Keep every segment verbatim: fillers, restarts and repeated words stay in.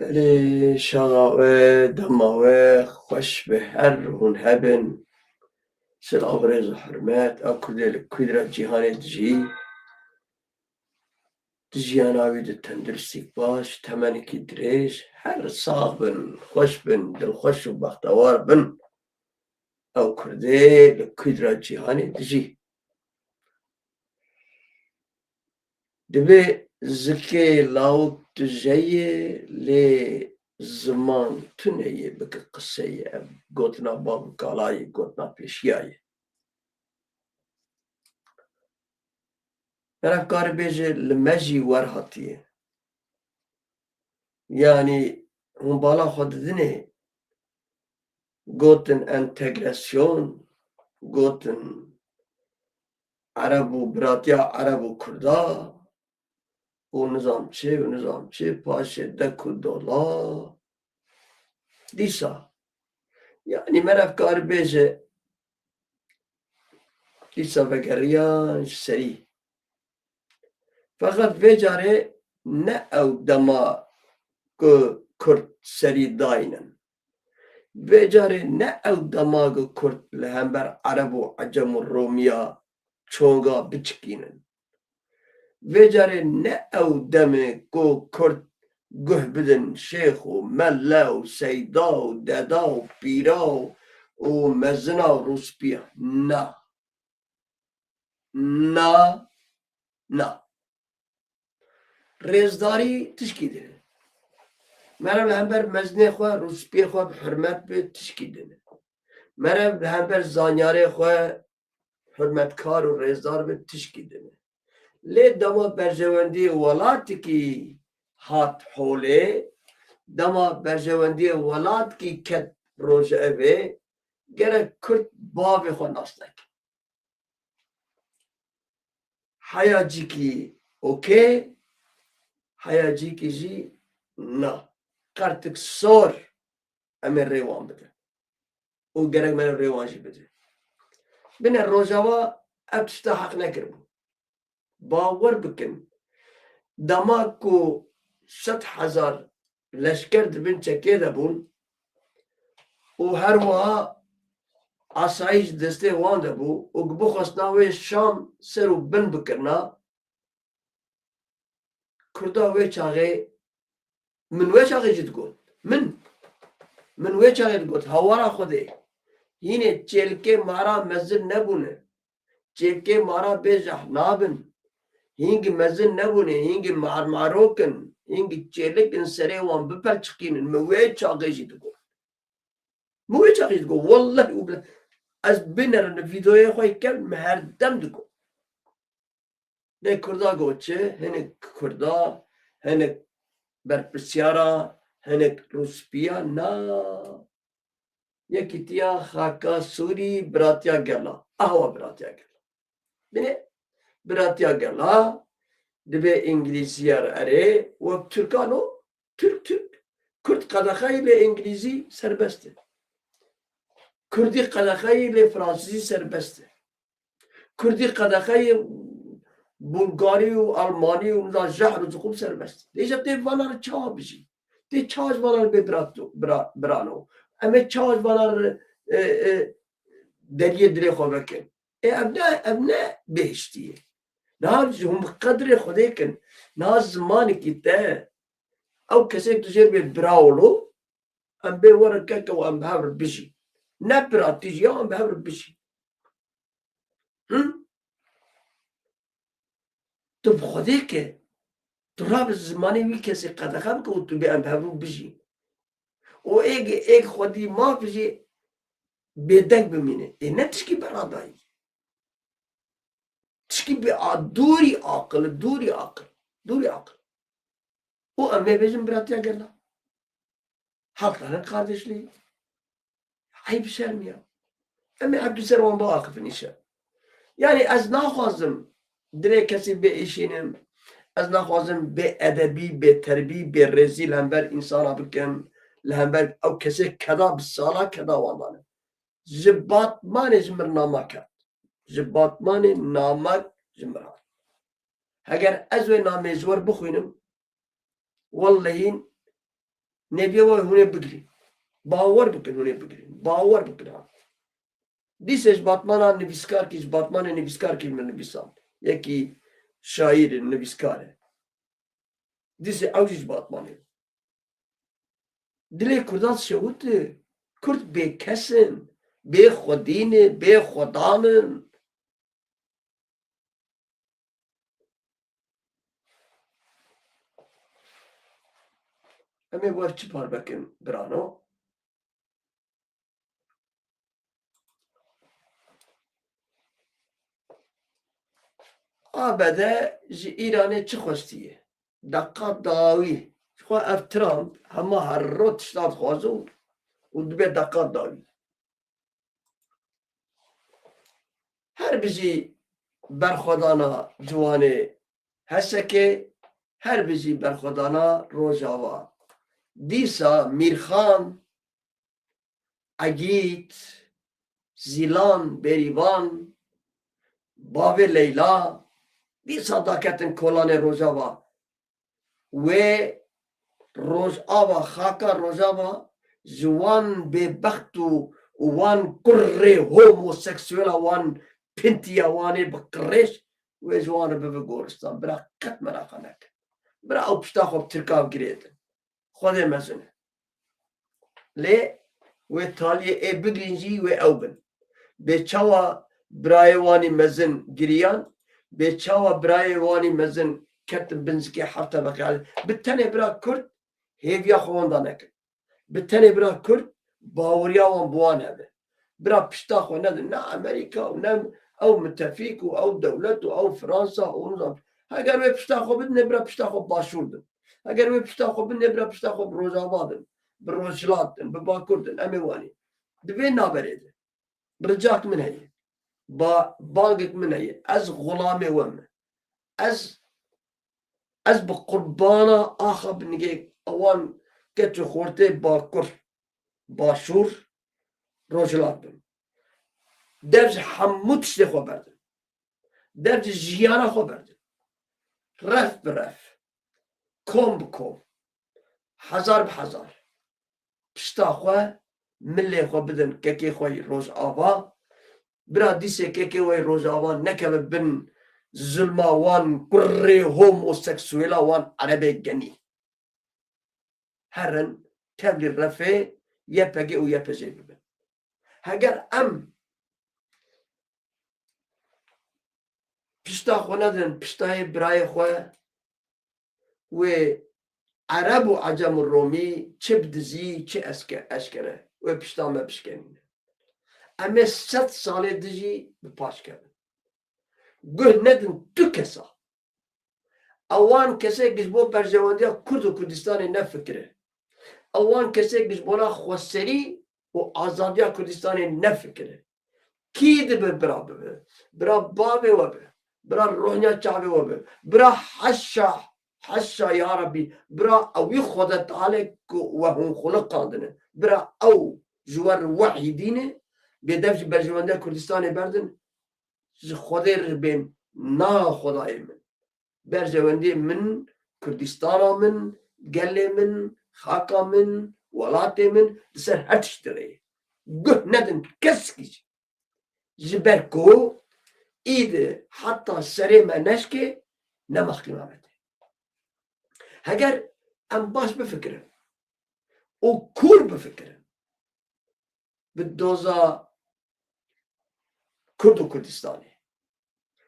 Erê, şaxa we, dema we xweş be, her hûn hebin. Silav, rêz û hurmet, ew Kurdê li ku dera cîhanê dijî. Di jiyana wî de tenduristîk baş, temenekî dirêj, her sax bin, xweş bin, dilxweş û bextewar bin. Ew Kurdê li ku dera cîhanê dijî. Dibê zikê lawik tije ye, lê ziman tune ye bike qiseyê. Ev gotina bav û kala ye, gotina pêşiya ye. Meriv kare bêje li me jî wer hatiye. Yanî hûn bala xwe didinê gotin entegrasyon, gotin Ereb û biratiya Ereb û Kurda û nizam çi û nizam çi, paşê dek û dola. Dîsa, yanî meriv kare bêje, dîsa vegeriyan ji serî. Feqet vê carê ne ew dema ku Kurd serî daynin. Vê carê ne ew dema ku Kurd li hember Ereb û Ecem û Romiya çonga biçikînin. Vê carê ne ew dem e ku Kurd guh bidin şêx û mele û seyda û deda û pîra û, û mezina û rûspîya. Na. Na. Na. Rêzdarî tişkî din e. Meriv li hember mezinê xwe, rûspiyê xwe bi hurmet bi, tişkî din e. Meriv li hember zanyarê xwe hurmetkar û rêzdar bi, tişkî din e. Lê dema berjewendiyê welatikî hat holê, dema berjewendiyê welatikî ket rojevê, gerek Kurd bavê xwe nas neke. Heya cîkî okey, heya cîkî jî na. Qertik sor, em ê rê wan bidin. Û gerek me rê wan jî bidin. Bine Rojava ev tişta heq nekiribû. Bawer bikin, dema ku sed hezar leşker di bin çekê de bûn û her wiha asayîş di destê wan de bû û ku bixwestina wê Şam ser û bin bikirina, Kurda wê çaxê, min wê çaxê jî digot. Min, min wê çaxê digot, hawara Xwedê, hînê çêlikê mara mezin nebûne. Çêlikê mara bêjeh nabin. Hîngî mezin nebûne, hîngî marmarok in, hîngî çêlik in, serê wan bipelçiqînin. Min wê çaxê jî digot. Min wê çaxê jî digot. Wellehî û bilehî. Ez binêrim, vîdeoyê xwe yê kevn min her dem digot. Lê Kurda got çi? Hinek Kurda, hinek berpirsyara, hinek rûspîya, na. Yekîtiya xaka Sûrî, biratiya gela. Ahwa biratiya gela. Bine, biratiya gela, dibê Îngilîziya re erê, wek Tirkan o, Tirk, Tirk. Kurd qedexeyî, lê Îngilîzî serbest e. Kurdî qedexeyî, lê Fransizî serbest e. Kurdî qedexeyê Bulgarî û Almanî û nizam jehr û ziqûm serbest. Dê îja tê vana re çawa bijî? Tê çawa ji vana re bê bira-, bira-, birano? Em ê çawa ji vana re, e, e, deriyê dilê xwe vekin? Ê, ev ne, ev ne bihiştî ye. Niha ji hûn bi qedrê Xwedê kin. Niha zimanekî te, ew kesê tu jê re bê bira wilo, em bê werin keke û em bi hev re bijî. Ne pratî jî ya, em bi hev re bijî. Hı? Tu bi Xwedê ke, tu rabe zimanê wî kesê qedexe bike û tu bê em bi hev re bijî. Û êk, êk xwedî maf jî bêdeng bimîne. Ê ne tişkî beradayî. Tişkî bi a-, dûrî aqil, dûrî aqil, dûrî aqil. Û em ê bêjin biratiya gela. Halkların kardeşliği. Eyb, şerm ya. Em ê hepî ser wan biaxifin îşe. Yani ez naxwazim dilê kesî bêêşînim. Ez naxwazim bê edebî, bê terbî, bê rêzî li hember însana bikim. Li hember ew kesê keda bi sala keda wan dane. Ji Batmanê ji mir namek hat. Ji Batmanê namek ji mir hat. Heger ez wê namê ji we re bixwînim, wellehî Nêbiye we hûn ê bigirîn. Bawer bikin hûn ê bigirîn. Bawer bikin ha. Dîsê ji Batmana nivîskarkî, ji Batmanê nivîskarkî min nivîsand. Yekî şaîr e, nivîskar e. Dîsê ew jî ji Batmanê. Dilê Kurdan şewit e. Kurd bêkes in, bêxwedî ne, bêxwedan in. Em ê bi we çi parve bikin, birano? A B D ji Îranê çi xwestiye? Deqa dawî. Ji xwe ev Trump hema her roj tişta dixwaze û, û dibe deqa dawî. Her bijî berxwedana ciwanê H S K, her bijî berxwedana Rojava. Dîsa Mîrxan, Egît, Zîlan, Bêrîvan, bavê Leyla, dîsa daketin kolanê Rojava. Wê Rojava, xaka Rojava ji wan bêbext û, û wan kurê homoseksuela, wan pintiya wanê bi qirêj, wê ji wan re bibe goristan. Bira qet meraqa nekin. Bira ew pişta xwe bi Tirka girêdin. Xwedê mezin e. Lê wê taliyê ê bigirîn jî wê ew bin. Bê çawa birayê wanî mezin giriyan, bê çawa birayê wanî mezin ketin bin zikê heft tebeqe. Bi tenê bira Kurd hêviya xwe wenda nekin. Bi tenê bira Kurd baweriya wan bi wan hebe. Bira pişta xwe nedin ne Amerîka û ne ew mitefîk û ew dewlet û ew Fransa û nizam. Heger wê pişta xwe bidin, ê bira pişta xwe bi Başûr din. Heger wê pişta xwe bidin, ê bira pişta xwe bi Rojava din, bi Rojhilat din, bi Bakur din. Em ê wanî. Di vê naberê de ricak min heye. Ba-, bangek min heye. Ez xulamê we me. Ez, ez bi qurbana axa binigê ewan keç û xortê Bakur, Başûr, Rojhilat bim. Dev ji hemû tiştê xwe berdin. Dev ji jiyana xwe berdin. Ref bi ref, kom bi kom, hezar bi hezar pişta xwe, milê xwe bidin kekê xwe yî Rojava. Bira dîsê kekê we yî Rojava nekeve bin zulma wan kurê homoseksuela wan erebê genî. Herin tevlî refê Y P G û Y P G bibin. Heger em pişta xwe nedin, piştayê birayê xwe, wê Ereb û Ecem û Romî çi bi dizî, çi eske-, eşkere, wê pişta me bişkenîne. Em ê sed salê dijî bi paş kevin. Guh nedin tu kesa. Ewan kesê ji bo berjewendiya Kurd û Kurdistanê nefikire. Ewan kesê ji bona xweserî û azadiya Kurdistanê nefikire. Kî dibe bira bibe? Bira bavê we be. Bira rohnya çavê we be. Bira heşa, heşa ya Rebî. Bira ewî Xwedê Tealê ku we hûn xuliqandine. Bira ew ji we re wehyî dîne, bêdev ji berjewendiya Kurdistanê berdin, ji Xwedê re bên, na Xwedayê min. Berjewendiyê min, Kurdistana min, gelê min, xaka min, welatê min, li ser her tiştî re ye. Guh nedin kesekî jî. Ji ber ku îdî heta serê me neşkê, nema qîmametê. Heger em baş bifikirin û kûr bifikirin, bi doza Kurd û Kurdistanê,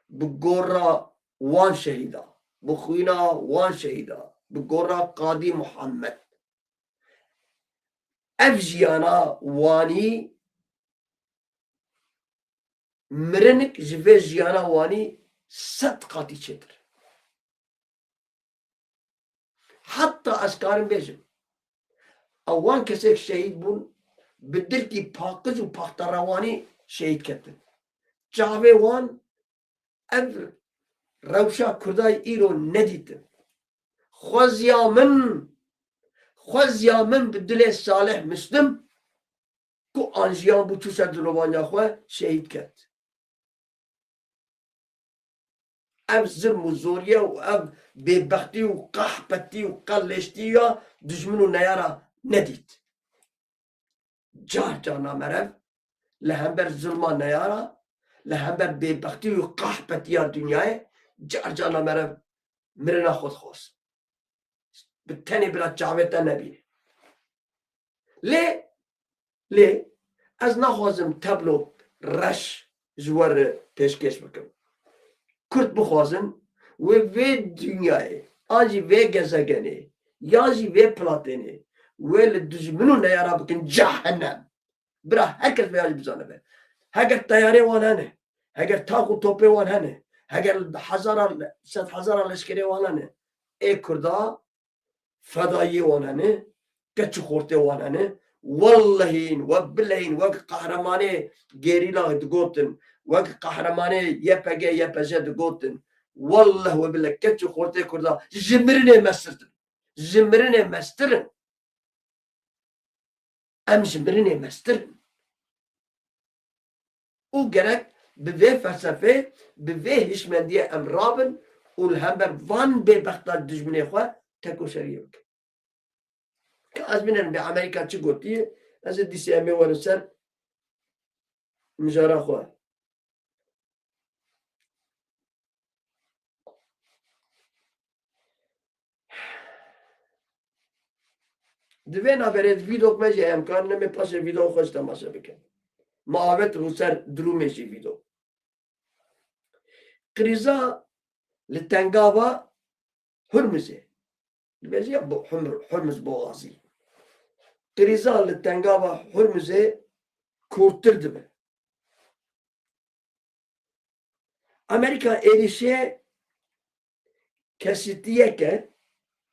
bi gora wan şehîda, bi xwîna wan şehîda, bi gora Qadî Muhammed. Ev jiyana wanî, mirinik ji vê jiyana wanî sed qatî çêtir. Heta ez karim bêjim, ew wan kesek şehîd bûn, bi dilkî paqij û paxterewanî şehîd ketin. Çavê wan ev rewşa Kurdayê îro nedîtin. Xweziya min, xweziya min bi dilê Salih Muslim, ku an jiyan bû çû ser dilovaniya xwe, şehîd ket. Ev zilm û zoriye û ev bêbextî û qehpetî û qelleştiya dijmin û neyara nedît. Car carna merev li hember zilma neyara, li hember bêbextî û qehpetiya dinyayê car carna merev mirina xwe dixwest. Bi tenê bila çavê te nebîne. Lê, lê ez naxwazim tablo reş ji we re pêşkêş bikim. Kurd bixwazin wê vê dinyayê, an jî vê gezegenê, yan jî vê platênê, wê li dijmin û neyara bikin cehennem. Bira her kes vêya jî bizanibe. Heger teyarê wan hene, heger tank û topê wan hene, heger hezara, sed hezara leşkerê wan hene, ê Kurda fedayiyê wan hene, keç û xortê wan hene, wellehîn we bilehîn wek qehremanê gerîla digotin, wek qehremanê Y P G, Y P J digotin, welleh we bileh keç û xortê Kurda ji mirinê mestir in. Ji mirinê mestir in. Em ji mirinê mestir in. Û gerek bi vê felsefê, bi vê hişmendiyê em rabin û li hember van bêbexta dijminê xwe tekoşeriyê bikin. Ka ez bînerim bê Amerîka çi gotiye, ez ê dîsê em ê werin ser mijara xwe. Di vê navberê vîdok me jî heye, em karin em ê paşê vîdok xwe jî temaşe bikin. Me avêt rû ser dirûmê jî vîdok. Krîza li tengava Hurmizê. Dibêje ya bo-, Hurm-, Hurmiz Boğazı. Krîza li tengava Hurmizê kûrtir dibe. Amerîka êrîşê kesîtiyeke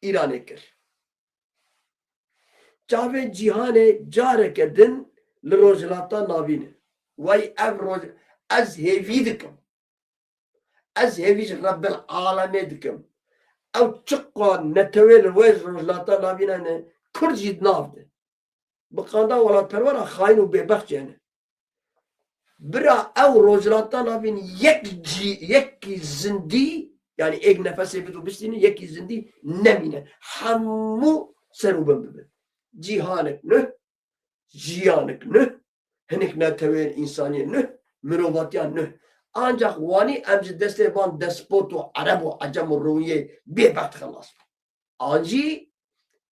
Îranê kir. Çavê cîhanê careke din li Rojhilata Navîn e. Wey ev roj-, ez hêvî dikim. Ez hêvî ji Rebbil Alemê dikim. Ew çiqa netewê li wê Rojhilata Navîn hene, Kurd jî di nav de. Bi qanda welatperwera xayîn û bêbextê ne. Bira ew Rojhilata Navîn yek cî, yekî zindî, yanî êk nefesê bid û bistînin, yekî zindî nemîne. Hemû ser û bin bibin. Cîhanek nuh, jiyanek nuh, hinek neteweyên însaniyê nuh, mirovatiya nuh. Ancax wanî em ji destê van despot û ereb û ecem û rûyê bêbext xelas bin. An jî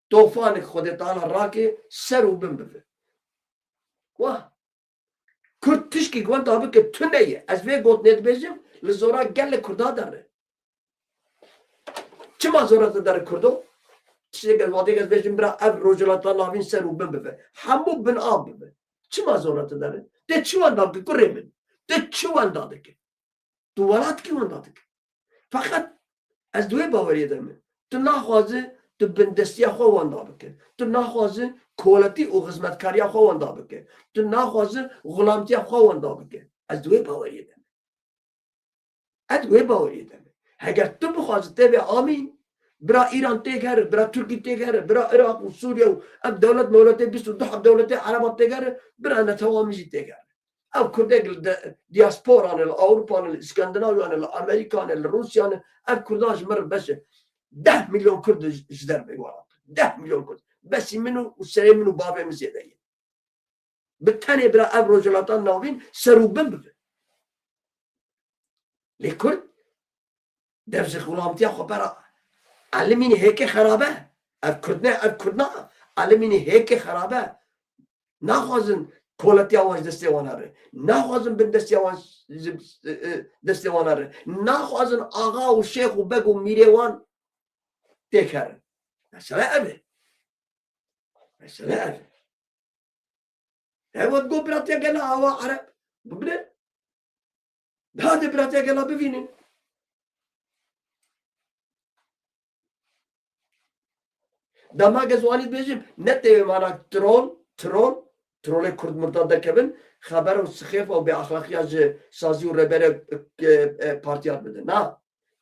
tofanek Xwedê Teala rake ser û bin bibe. Wah! Kurd tişkî wenda bike tune ye. Ez vê gotinê dibêjim, li zora gelek Kurda dere. Çima zora te dere Kurdo? Tiştek ez wadê ez bêjim bira ev Rojhilata Navîn ser û bin bibe. Hemû bin av bibe. Çima zora te dere? Te çi wenda bike kurê min? Te çi wenda dike? Tu welat kî wenda dike? Feqet ez di wê baweriyê de me. Tu naxwaze tu bindestiya xwe wenda bike. Tu naxwaze koletî û xizmetkariya xwe wenda bike. Tu naxwaze xulamtiya xwe wenda bike. Ez di wê baweriyê de me. Ez di wê baweriyê de me. Heger tu bixwaze tê bê amîn, bira Îran têk here, bira Tirkî têk here, bira Iraq û Sûriye û ev dewlet mewletê bîst û du heb dewletê Ereban têk here, bira netewa min jî têk here. Ev Kurdek li de-, diasporan e, li Ewropan e, li Îskandinavya'nê, li Amerîkan e, li Rûsyan e, ev Kurdan ji min re beş e. Deh milyon Kurd ji, ji derveyî welat. Deh milyon Kurd. Besî min û, û serê min û bavê min zêde ye. Bi tenê bira ev Rojhilata Navîn ser û bin bibe. Lê Kurd dev ji xulamtiya xwe bera elimînî hêkê xerabe. Ev Kurd ne, ev Kurd na. Elimînî hêkê xerabe. Naxwazin koletiya wan ji destê wan here. Naxwazin bindestiya wan ji, e, e, destê wan here. Naxwazin axa û şêx û beg û mîrê wan têk herin. Mesele ev e. Mesele ev e. Ew got biratiya gela awa Ereb. Bibine. Hadi biratiya gela bivînin. Dema ez wanî dibêjim, ne tê wê mana troll, troll, trollê Kurd mirdan derkevin, xeber û sixêf û bêaxlaqiya ji sazî û rêberê, e, e, partiya bidin. Na.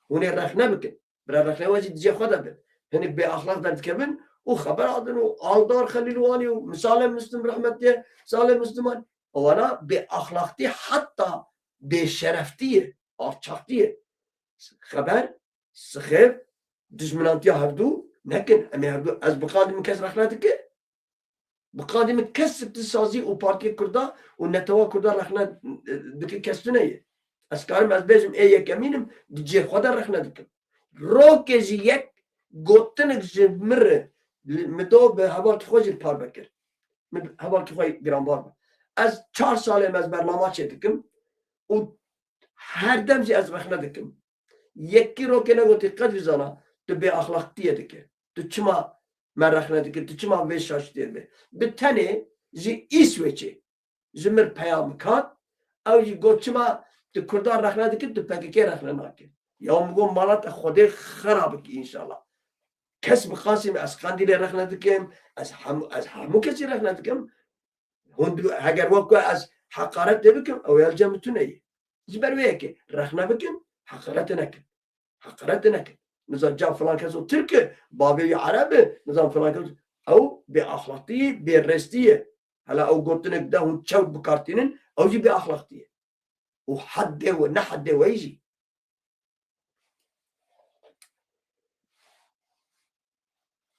Hûn ê rexne bikin. Bira rexne we jî di cihê xwe de bin. Hinek bêaxlaq derdikevin û xeber adin û Aldar Xelîlwanî û Salih Muslim rehmetiye, Salih Musliman. Wana bêaxlaqtî heta bêşereftî ye, alçaktî ye. Xeber, sixêf, dijminantiya hevdû nekin. Em ê hevdû, ez biqandim min kes rexne dike. Bi qadî min kes tu sazî û partiyê Kurda û netewa Kurda rexne, e, dike kes tune ye. Ez karim ez bêjim ê yekemîn im, di cihê xwe de rexne dikim. Rokê jî yek gotinik ji min re, li, min do bi hevalkî xwe jî parve kir. Min hevalkî xwe giranbar bû. Ez çar salê me ez bernama çêdikim û her dem jî ez rexne dikim. Yekî rokê negotî qet vî zana, tu bêaxlaqtiyê dike. Tu çima me rexne dike, tu çima vê şaştiyê dibê? Bi tenê ji Îsveçê ji min peyamik hat, ew jî got, çima tu Kurdan rexne dikir, tu P K K rexne nakir? Ya min got, mala te Xwedê xera bikî înşallah. Kes bi qasî min, ez Qendîlê rexne dikim, ez hemû, ez hemû kesî rexne dikim. Hûn di-, heger wek ku ez heqaret lê bikim, ew ya li cem min tune ye. Ji ber wê yekê rexne bikin, heqarete nekin. Heqarete nekin. Nizam ca filan kes o Tirk e, bavê wî Ereb e, nizam filan kes, ew bêaxlaqtî ye, bêrêstî ye. Hela ew gotinek de hûn çew bikartînin, ew jî bêaxlaqtî ye. Û heddê we, ne heddê we jî.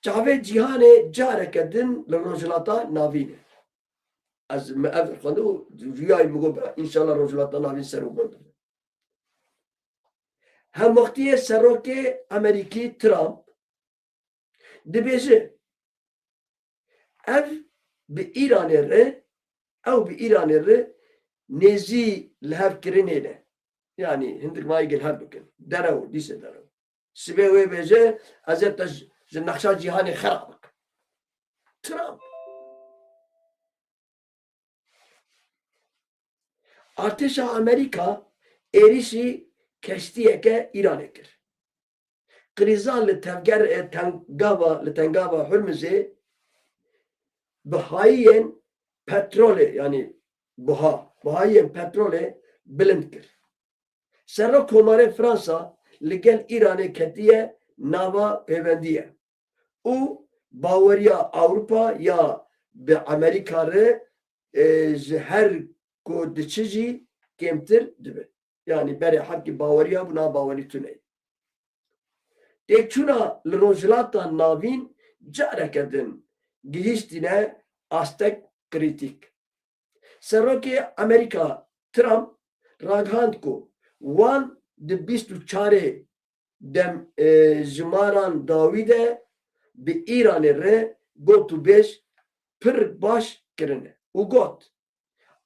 Çavê cîhanê careke din li Rojhilata Navîn e. Ez me ev xwendin û riyayî min got, bira, înşallah Rojhilata Navîn ser û gund bibe. Hemwextiyê serokê Amerîkî Trump dibêje, ev bi Îranê re, ew bi Îranê re nêzî li hev kirinê ne. Yanî hindik mayî gel hev bikin. Derew, dîse derew. Sibê wê bêje, ez ê te ji, ji nexşa cîhanê xera bikim. Trump. Artêşa Amerîka êrîşî keştiyeke Îranê kir. Krîza li tevger, e, tengava, li tengava Hurmizê bihayiyên petrolê, yanî buha, bihayiyên petrolê bilind kir. Serok Komarê Fransa li gel Îranê ketiye nava pêvendiye û baweriya Ewropa ya bi Amerîka re, e, ji her ku diçi jî kêmtir dibe. Yanî berê hevkî baweriya bû, na bawerî tune ye. Têkçûna li Rojhilata Navîn careke din gihîştine astek krîtîk. Serokê Amerîka Trump ragihand ku wan di bîst û çarê dem, e, jimaran dawî de bi Îranê re got û bêj pir baş kirine û got,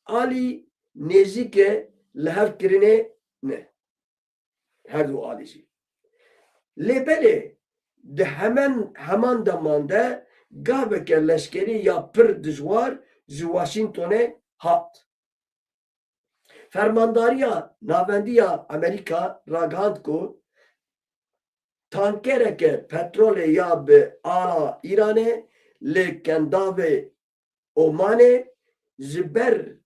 alî nêzîke li hev kirinê ne. Her du alî jî. Lê belê di hemen, heman deman de gaveke leşkerî ya pir dijwar ji Washingtonê hat. Fermandariya Navendî ya Amerîka ragihand ku tankereke petrolê ya bi ala Îranê li Kendavê Omanê ji ber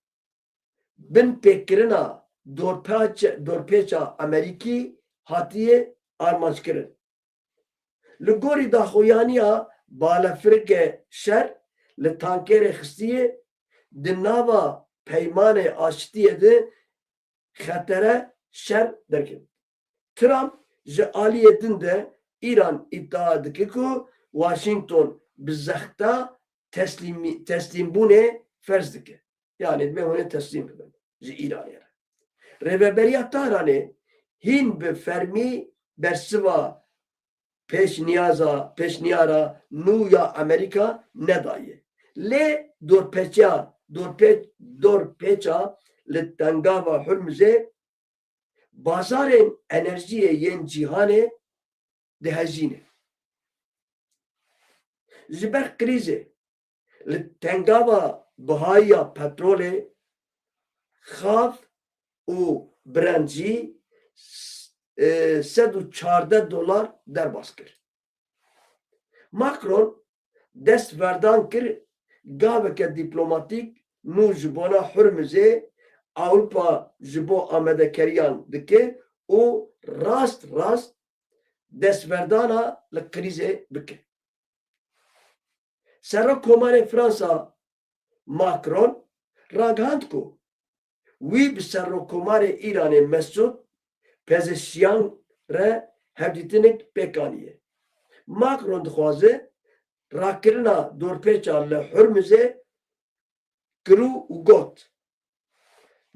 binpêkirina dorpêç-, dorpêça Amerîkî hatiye armanc kirin. Li gorî daxuyaniya balefirke şer li tankerê xistiye, di nava peymanê aştiyê de xetere şer derket. Trump ji aliyê din de Îran îdia dike ku Washington bi zexta teslîmî-, teslîmbûnê ferz dike. Yanî divê hûn ê teslîm bibin ji Îranê re. Rêveberiya Tahranê hîn bi fermî bersiva pêşniyaza, pêşniyara nû ya Amerîka nedaye. Lê dorpêça, dorpê-, dorpêça li tengava Hurmizê bazarên enerjiyê yên cîhanê dihejîne. Ji ber krîzê li tengava bihayiya petrolê xav û Brent jî s-, e, sed û çardeh dolar derbas kir. Macron destverdan kir gaveke dîplomatîk nû ji bona Hurmizê Ewropa ji bo amadekeriyan dike û rast rast destverdana li krîzê bike. Serok Komarê Fransa Macron ragihand ku wî bi Serokkomarê Îranê Mesûd Pezeshkiyan re hevdîtinek pêk aniye. Macron dixwaze rakirina dorpêça li Hurmizê kirû û got,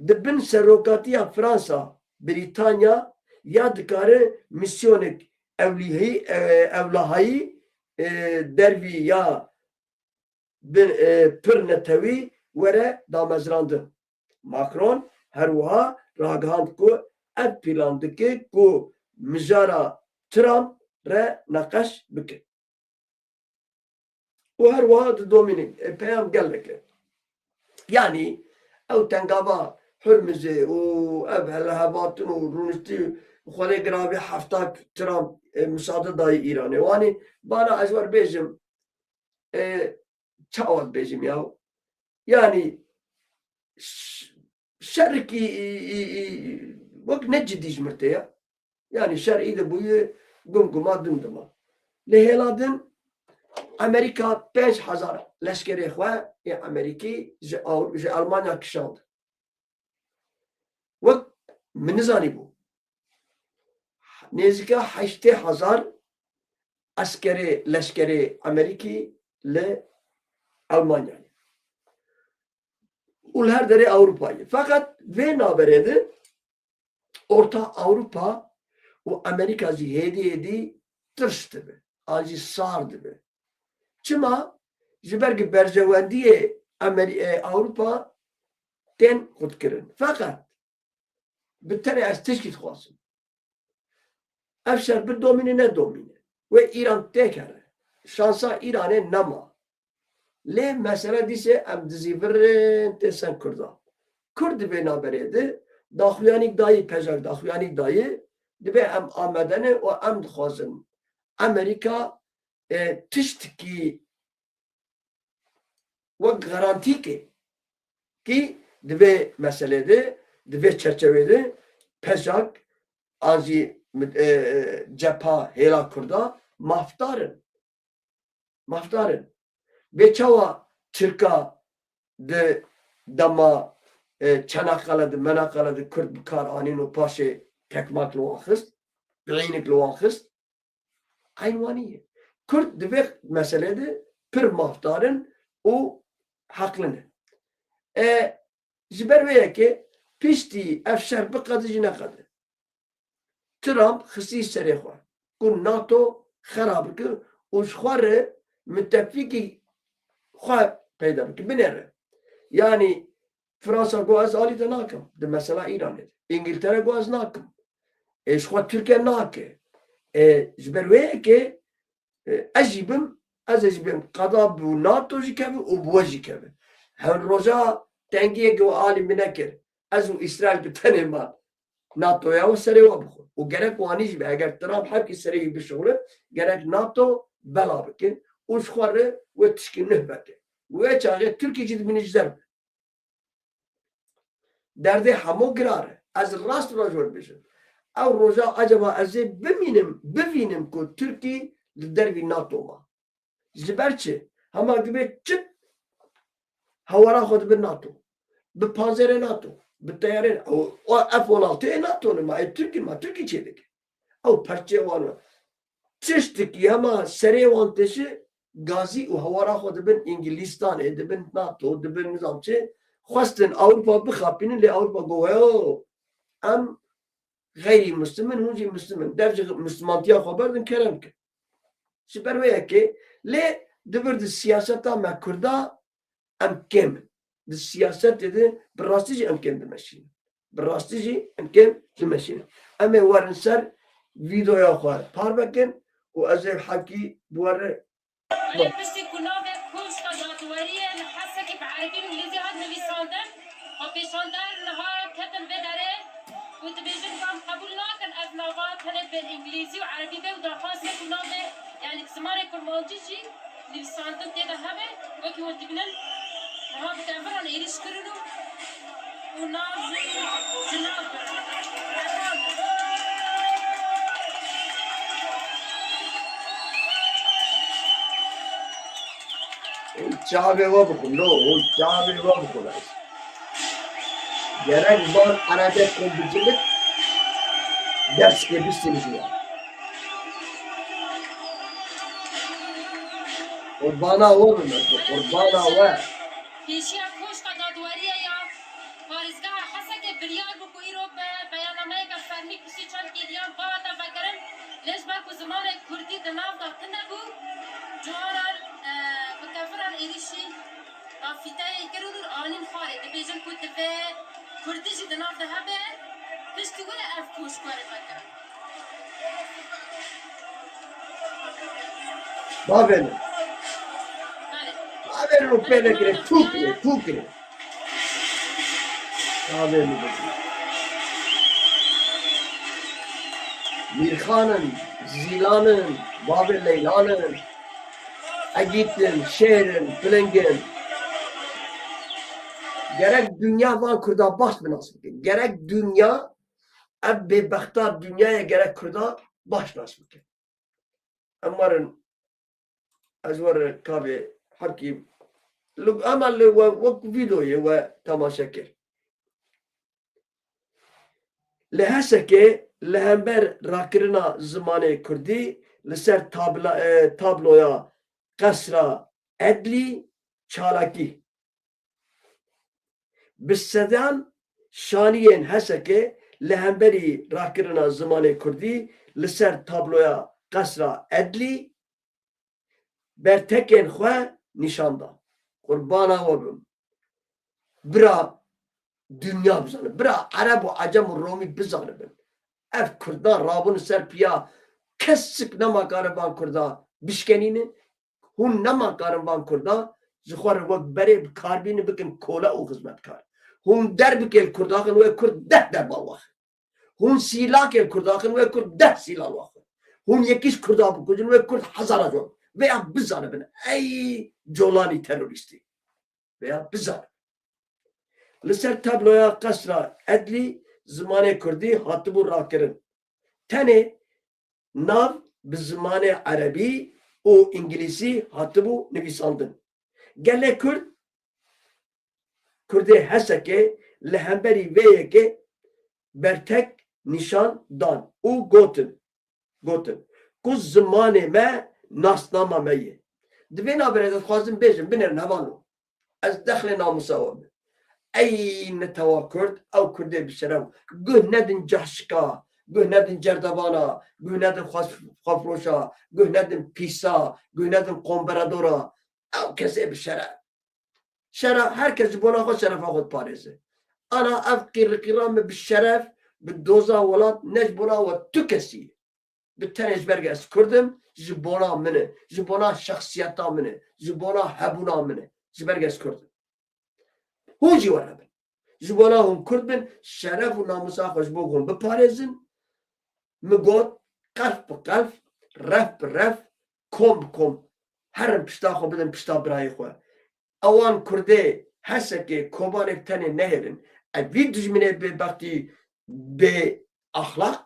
di bin serokatiya Fransa, Brîtanya ya dikare misyonek ewlîhî, e, ewlahayî, e, dervî ya bi, e, pir netewî were damezrandin. Macron her wiha ragihand ku ev pîlan dike ku mijara Trump re neqeş bike. Û her wiha di domînê, e, peyam gelek e. Yanî ew tengava Hurmizê û ev helehevatin û rûniştî xwedê giravê hefta Trump, e, misade dayî Îranê. Wanî bana ez wer bêjim, e, çawa dibêjim ya? Yanî ş-, şerikî, î, î, î, wek ne cidî ji mir tê ya. Yanî şer î de bûye gumguma dimdima. Lê hêla din Amerîka pênc hezar leşkerê xwe ê Amerîkî ji Ewro-, ji Almanya kişand. Wek min nizanîbû. Nêzîka heştê hezar eskerê, leşkerê Amerîkî li Almanyayê. Û li her derê Ewropayê. Feqet vê navberê de Orta Ewropa û Amerîka jî hêdî hêdî tirş dibe, an jî sar dibe. Çima? Ji ber ku berjewendiyê Amerî-, e, Ewropa tên xurtkirin. Feqet bi tenê ez tişkî dixwazim. Ev şer bidomîne nedomîne. Wê Îran têkere. Şansa Îranê nema. Lê mesele dîsê em dizîvirin tê sen Kurda. Kurd di vê naberê de daxuyanîk dayî, pejak daxuyanîk dayî, dibê em amade ne û em dixwazin Amerîka, e, tiştikî wek garantîkê kî di vê meselê de, di vê çerçevê de pejak an jî, e, e, cepha hêla Kurda mafdar in. Mafdar in. Bê çawa Tirka di dema, e, Çanakkale de, Menakkale de Kurd bi kar anîn û paşê tekmak li wan xist, bieynik li wan xist? Eyn wanî ye. Kurd di vê meselê de pir mafdar in û heqli ne. E, ji ber wê yekê piştî ev şer biqede jî neqede. Trump xistî serê xwe ku NATO xera bike û ji xwe re mitefîkî xwe peyda bike, binêre. Yanî Fransa got ez alî te nakim di mesela Îranê de. Îngiltere got ez nakim. Ê, ji xwe Tirkiye nake. Ê, ji ber wê yekê, ê, ez jî bim, ez ê jî bim. Qada bi NATO jî keve û bi we jî keve. Hin roja tengiyeke we alî min nekir. Ez û Îsraîl bi tenê man. NATOya we serê we bixwe. Û gerek wanî jî be. Eger Trump hevkî serê wî bişixule, gerek NATO bela bike û ji xwe re we tişkî nuh veke. Wê çaxê Tirkî jî dibîne ji zer be. Derdê hemû girar e. Ez rast rast ji we dibêjim. Ew roja ecaba ez ê bimînim, bivînim ku Tirkî li dervî NATO ma. Ji ber çi? Hema dibê çi? Hewara xwe dibe NATO. Bi panzerê NATO. Bi teyarê, o, o F on altı ê NATO ne ma, ê Tirkî ma, Tirkî çê dike. Ew perçê wan e. Tiştekî hema serê wan têşe gazî û hewara xwe dibin Îngilîstanê, dibin NATO, dibin nizam çi. Xwestin Ewropa bixapînin, lê Ewropa got, "Weyo, em xeyrî muslim in, hûn jî muslim in. Dev ji muslimantiya xwe berdin, kerem kin." Ji ber wê yekê, lê di vir di siyaseta me Kurda em kêm in. Di siyasetê de bi rastî jî em kêm dimeşînin. Bi rastî jî em kêm dimeşînin. Em ê werin ser vîdeoya xwe parve kin û ez ê hevkî bi we re Belê piştî ku navê Kuşka Dadweriyê li Hesekê bi erebî û îngilîzî hat nivîsandin, xwepêşander niha ketin vê derê û dibêjin ku em qebûl nakin ev nava tenê bi îngilîzî û erebî be û daxwaz e ku navê, yanî bi zimanê kurmancî jî nivîsandin tê de hebe, wekî hûn dibînin niha bi deviran êrîş kirin û û nav jî ji nav birin. Hûn çavê we bixwin, no, hûn çavê we bixwin. Gerek van erebek xwe bicilik, derskê bistînin ji wan. Qurbana we bim ez, qurbana we. Pêşiya Koşka Dadweriye ya Parêzgeha Hesekê biryar bû ku îro bi beyannameyeke fermî piştî çend kêliyan bihata vekirin, lê ji ber ku zimanê kurdî di nav de tune bû, ciwanan, e, bi keviran êrîşî rafîteyê kirin û anîn xwarê. Dibêjin ku divê kurdî jî di nav de hebe, piştî wê ev koşk were vekirin. Bavêne. Bavêne û pê nekire, tûkire, tûkire. Bavêne. Mîrxan in, Zîlan in, bavê Leylan in. Egît in, Şêr in, Piling in. Gerek dinya van Kurda baş bi nas bikin. Gerek dinya, ev bêbexta dinyaya gerek Kurda baş nas bikin. Em werin, ez werin kavê herkî, li, ema li we, wek vîdeoyê we temaşe kir. Li Hesekê li hember rakirina zimanê kurdî li ser tabla, e, tabloya Qesra Edlî çalakî. Bi sedan şaniyên Hesekê li hemberî rakirina zimanê kurdî li ser tabloya Qesra Edlî bertekên xwe nîşan da. Qurbana we bim. Bira dinya bizanibin. Bira Ereb û Ecem û Romî bizanibin. Ev Kurdan rabûn ser piya, kesik nema kare van Kurda bişkenîne. Hûn nema karin van Kurda ji xwe re wek berê bi kar bînin, bikin kole û xizmetkar. Hûn derbikê li Kurda xin, wê Kurd deh derba waxin. Hûn sîlakê li Kurda xin, wê Kurd deh sîlan waxin. Hûn yekî ji Kurda bikujin, wê Kurd hezara jon. Vêya bizanibin, ey colanî terorîstî. Vêya bizanibin. Li ser tabloya Qesra Edlî zimanê kurdî hatibû rakirin. Tenê nav bi zimanê erebî û îngilîzî hatibû nivîsandin. Gelê Kurd, Kurdê Hesekê li hemberî vê yekê bertek nîşan dan û gotin, gotin ku zimanê me nasnama me ye. Di vê navberê de dixwazim bêjim, binêrin hevalno. Ez dexlê namûsa we bim. Ey netewa Kurd, ew Kurdê bi şeref. Guh nedin cahşika, guh nedin cerdevana, guh nedin xwef-, xwefroşa, guh nedin pîsa, guh nedin komberadora. Ew kesê bi şeref. Şera, her kes ji bona xwe şerefa xwe diparêze. Ana ev qîrliqîra me bi şeref, bi doza welat, ne ji bona we tu kesî ye. Bi tenê ji ber ku ez Kurd im, ji bona min e, ji bona şexsiyeta min e, ji bona hebûna min e, ji ber ku ez Kurd im. Hûn jî were bin. Ji bona hûn Kurd bin, şeref û namûsa xwe ji bo hûn biparêzin. Min got, qelf bi qelf, ref bi ref, kom bi kom, herin pişta xwe bidin pişta birayê xwe. Ewan Kurdê Hesekê, Kobanê tenê nehêlin. Ev vî dijminê bêbextî, bê axlaq,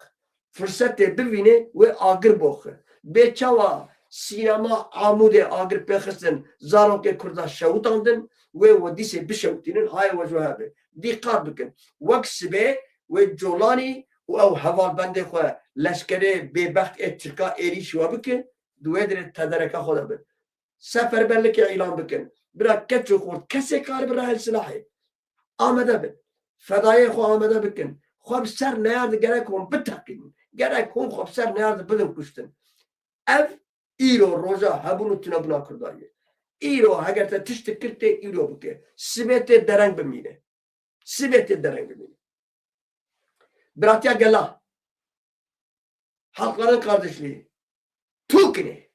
firsetê bivîne wê agir boxe. Bê çawa sînema Amûdê agir pêxistin, zarokê Kurda şewitandin, wê we dîsê bişewitînin, hayê we ji we hebe. Dîqat bikin. Wek sibê wê Colanî û ew hevalbendê xwe leşkerê bêbext ê Tirka êrîşî we bike, di wê dirê tedereka xwe de bin. Seferberlikê îlan bikin. Bira keç û xort, kesê karibe rahil silahê. Amade bin. Fedayê xwe amade bikin. Xwe bi ser neyar de gerek hûn biteqînin. Gerek hûn xwe bi ser neyar de bidin kuştin. Ev îro roja hebûn û tunebûna Kurdan ye. Îro heger te tiştek kir tê îro bike. Sibê tê dereng bimîne. Sibê tê dereng bimîne. Biratiya gela. Halkların kardeşliği. Tu kinê.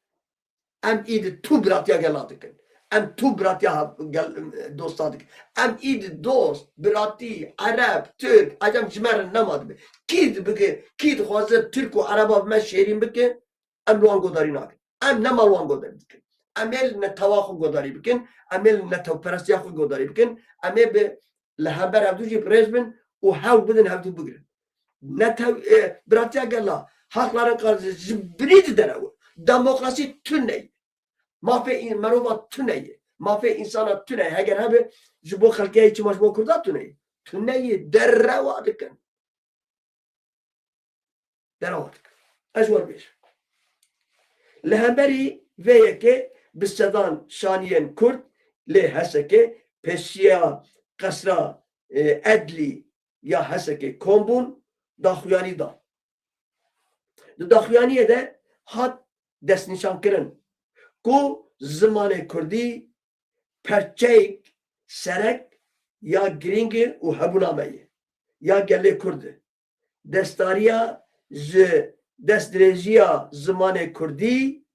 Em îdi tu biratiya gela dikin. Em tu biratiya ha-, gel-, dosta dikin. Em îdi dost, biratî, Ereb, Tirk, Ecem ji me re nema dibe. Kî dibike, kî dixwaze Tirk û Ereba bi me şêrîn bike, em li wan godarî nakin. Em nema li wan godarî dikin. Em ê li netewa xwe godarî bikin, em ê li netewperestiya xwe godarî bikin, em ê bi li hember hevdû jî bi rêz bin û hewl bidin hevdû bigirin. Netew-, e, biratiya gela, hakların kardeşi ji binî didene we. Demokrasî tune ye. Mafê în-, merova tune ye. Mafê însana tune ye. Heger hebe ji bo xelkê ye, çima ji bo Kurda tune ye? Tune ye. Derewa dikin. Derewa dikin. Ez wer bêjim. Li hemberî vê yekê bi sedan şaniyên Kurd lê Hesekê pêşiya qesra, e, Edlî ya Hesekê kom bûn, daxuyanî da. Di daxuyaniyê de hat destnîşankirin ku zimanê Kurdî perçeyek serek ya girîng e û hebûna me ye, ya gelê Kurd e. Destariya ji destdirêjiya zimanê Kurdî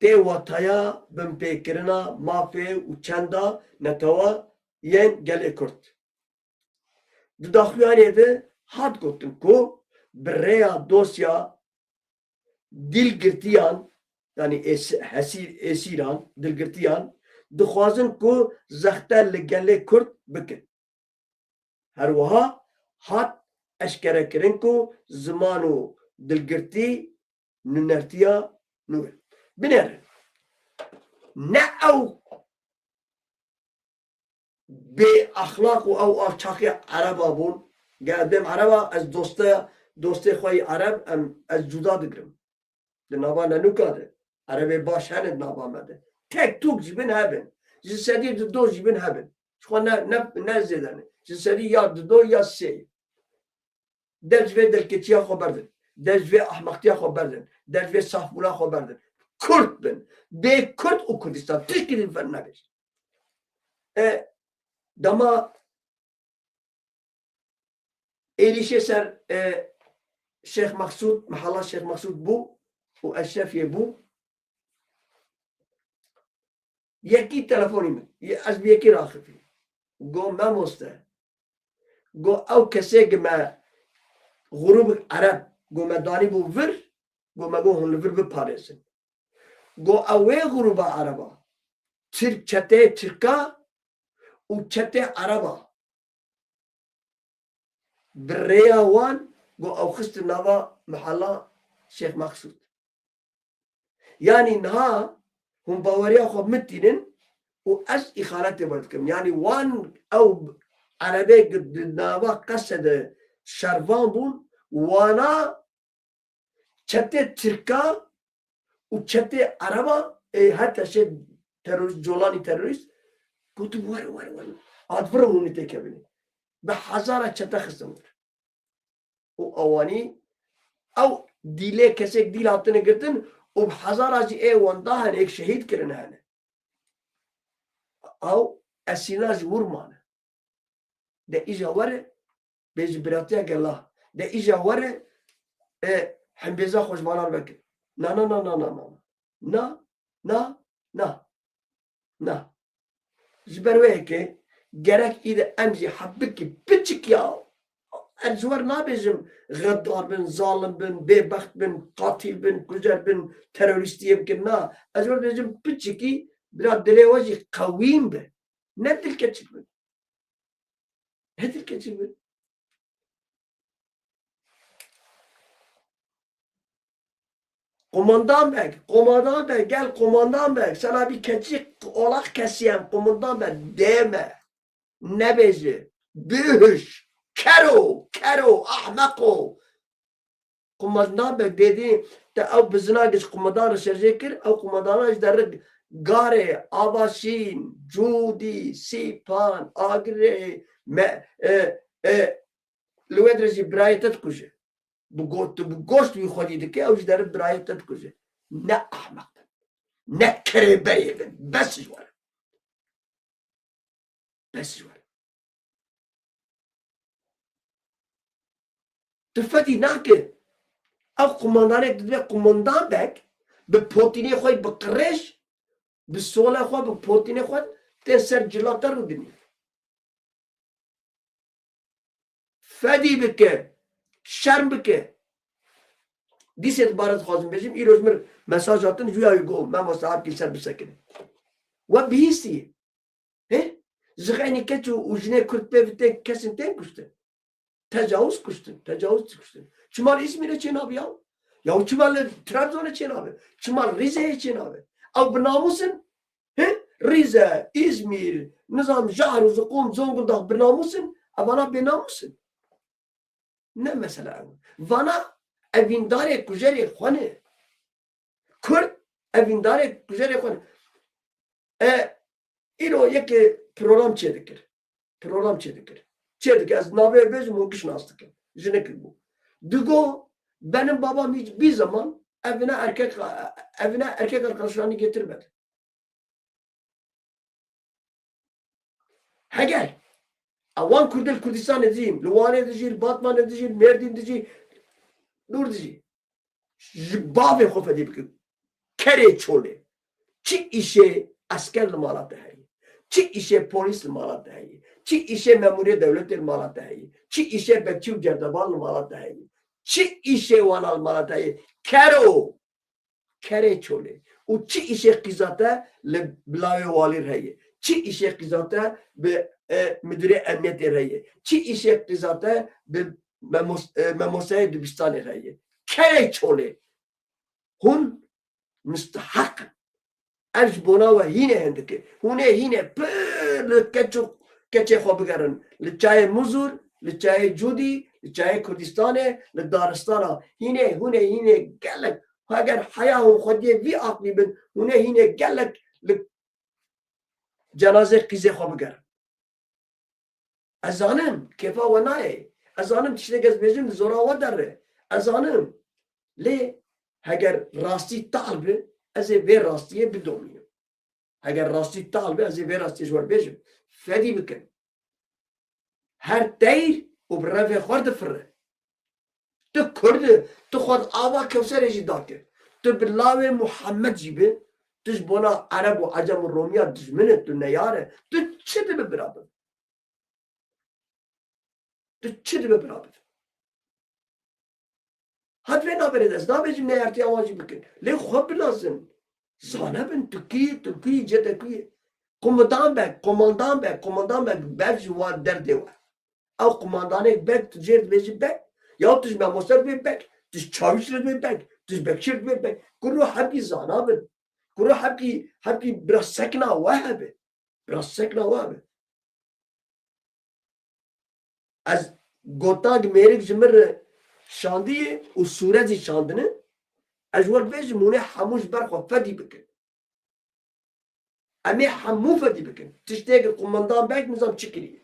tê wataya binpêkirina mafê û çanda netewa yên gelê Kurd. Di daxuyaniyê de hat gotin ku bi rêya dosya dîlgirtiyan, yanî ês-, hesîr-, êsîran, dîlgirtiyan, dixwazin ku zexte li gelê Kurd bikin. Her wiha hat eşkerekirin ku ziman û dîlgirtî nûnertiya nû ye. Binêrin. Ne ew bê exlaq û ew alçaqiya Ereba bûn. Ger dêm Ereba, ez doste, dostê xwe yî Ereb, em, ez cuda digirim. Di nava nenûka de. Erebê baş hene di nava me de. Tek tûk jî bin hebin. Ji sedî di do jî bin hebin. Ji xwe ne, ne, ne zêde ne. Ji sedî ya di do ya sê. Der ji vê dilkeçiya xwe berdin. Der ji vê ehmeqtiya xwe berdin. Der ji vê safbûna xwe berdin. Kurd bin. Bê Kurd û Kurdistan. Tişkî din fer nebêjin. E, dema êrîşê ser, e, Şêx Meqsûd, mehela Şêx Meqsûd bû û Eşrefiyê bû. Yekî telefonî min, ye-, ez bi yekî raxifî. Go, "Memoste, go, ew kesê ki me grûbik Ereb, go, me danî bû vir, go, me go hûn li vir biparêzin." Go, "Ew wê grûba Ereba, Tirk, çeteyê Tirka û çetê Ereba." Bi rêya wan, go, ew xistin nava mehela Şêx Meqsûd. Yanî niha hûn baweriya xwe min tînin û ez îxaletê we dikim. Yanî wan ew Erebê di nava qese de şervan bûn, wana çetê Tirka û çetê Ereba, ê, her teşê terorîst, colanî terorîst, gotin, "Were, were, were." Hat virin hûn ê têkevin. Bi hezara çete xistin vir. Û ewanî, ew dîlê kesek dîl hatine girtin û bi hezara jî ê wenda hene, êk şehîd kirine hene. Ew esîrna ji wir mane. De îja were, bêjî biratiya gela. De îja were, e, hembêza xwe ji vana vekir. Na, na, na, na, na, na. Na, na, na. Na. Ji ber wê yekê gerek î de em jî hebikî piçik ya. Ez ji we re nabêjim xedar bin, zalim bin, bêbext bin, qatîl bin, kujer bin, terorîstiyê bikin. Na. Ez ji we re dibêjim piçikî bira dilê we jî qewîn be. Ne dilkeçik bin. Ne dilkeçik bin. Qomandan beg, qomandan beg, gel qomandan beg. Sena bî keçî olaq kesiyem, qomandan beg dême. Nebêje. Bihiş. Kero, kero, ahmeqo. Qomandan beg dêdî te ew bizina ji qomandan re şerjê kir, ew qomandana ji derê Garê, Avaşîn, Cûdî, Sîpan, Agirê, me, e, e, li wê dirê jî birayê te dikuje. Bi go-, tu bi goşt wî xwedî dike, ew ji derê birayê te dikuje. Ne ehmeq bin. Ne kerê berê bin. Bes ji we re. Bes ji we re. Tu fedî nake. Ev qumandanek dibe qumandan bek, bi potînê xwe bi qirêj, bi sola xwe, bi potînê xwe, tê ser cilata rûdinî. Fedî bike, şerm bike. Dîsê dibare dixwazim bêjim, îro ji min mesaj hatin, jûya wî got, mamoste Abdî ser bisekine. We bihîstiye. He? Zixeynî keç û, û jinê Kurd pê bi tên kesin tên kuştin. Tecawuz kuştin, tecawuz kuştin. Çima li Îzmîrê çênabe ya? Ya çima li Trabzonê çênabe? Çima li Rîzeyê çênabe? Ew bi namûs in? He? Rîze, Îzmîr, nizam, Jahr û Ziqûm, Zonguldak bi namûs in? Evana bênamûs in. Ne mesela ew. Vana evîndarê kujerê xwe ne. Kurd Evîndarê kujerê xwe ne. E, îro yekê program çêdikir. Program çêdikir. Çêdikir. Ez navê bêjim, hûn giş nas dikin. Jinik bû. Digo, benim babam hiç bir zaman evine erkek, evine erkek arkadaşlarını getirmedi. Heger ewan Kurdê li Kurdistanê dijîn, li Wanê dijîn, li Batmanê dijîn, Mêrdîn dijîn, Nûr dijî. Ji bavê xwe fedî bikin. Kerê çolê. Çi îşê esker li mala te heye? Çi îşê polîs li mala te heye? Çi îşê memûrê dewletê li mala te heye? Çi îşê bekçî û cerdevan li mala te heye? Çi îşê wana li mala te heye? Kero! Kerê çolê. Û çi îşê qîza te li bi lawê walî re heye? Çi îşê qîza te bi, e, midûrê emniyetê re heye? Çi îşê qîza te bi memos-, e, memosteyê dibistanê re heye? Kerê çolê. Hûn misteheq in. Ev ji bona we hînê hindik e. Hûn ê hînê pir li keç û keçê xwe bigerin. Li çayê Muzur, li çayê Cûdî, li çayê Kurdistanê, li daristana. Hînê, hûn ê hînê gelek. Heger heya hûn xwediyê vî aqlî bin, hûn ê hînê gelek li cenazê qîzê xwe bigerin. Ez zanim, kêfa we nayê. Ez zanim tiştek ez bêjim, zora we derre. Ez zanim. Lê heger rastî tal bi, ez ê vê rastiyê bidomînim. Heger rastî tal bi, ez ê vê rastiyê ji we bêjim. Fedî bikin. Her teyr û bi revê xwe difire. Tu Kurd î, tu xwe ava Kewserê jî dakir. Tu bi lawê Muhammed jî bi, tu ji bona Ereb û Ecem û Romiya dijmin î, tu neyar î. Tu çi dibe bira bibe? Tu çi dibe bira bibe? Hat vê navberê de ez nabêjim neyartiya wan jî bikin. Lê xwe bilazin. Zane bin, tu kî, tu kî, cê te kî ye? Komutan be, komandan be, komandan be, bev ji wan derdê we. Ew kumandanê beg, tu jê dibêjî beg. Ya tu ji mamoste dibê beg. Tu ji çawîş re dibê beg. Tu ji bekçî re dibê beg. Kuro hepkî zana bin. Kuro hepkî, hepkî bira sekna we hebe. Bira sekna we hebe. Ez gotak mêrik ji min re şandiyê û sûret jî şandine. Ez ji we dibêjim, hûn ê hemû ji ber xwe fedî bikin. Em ê hemû fedî bikin. Tiştê ku kumandan beg nizam çi kiriye.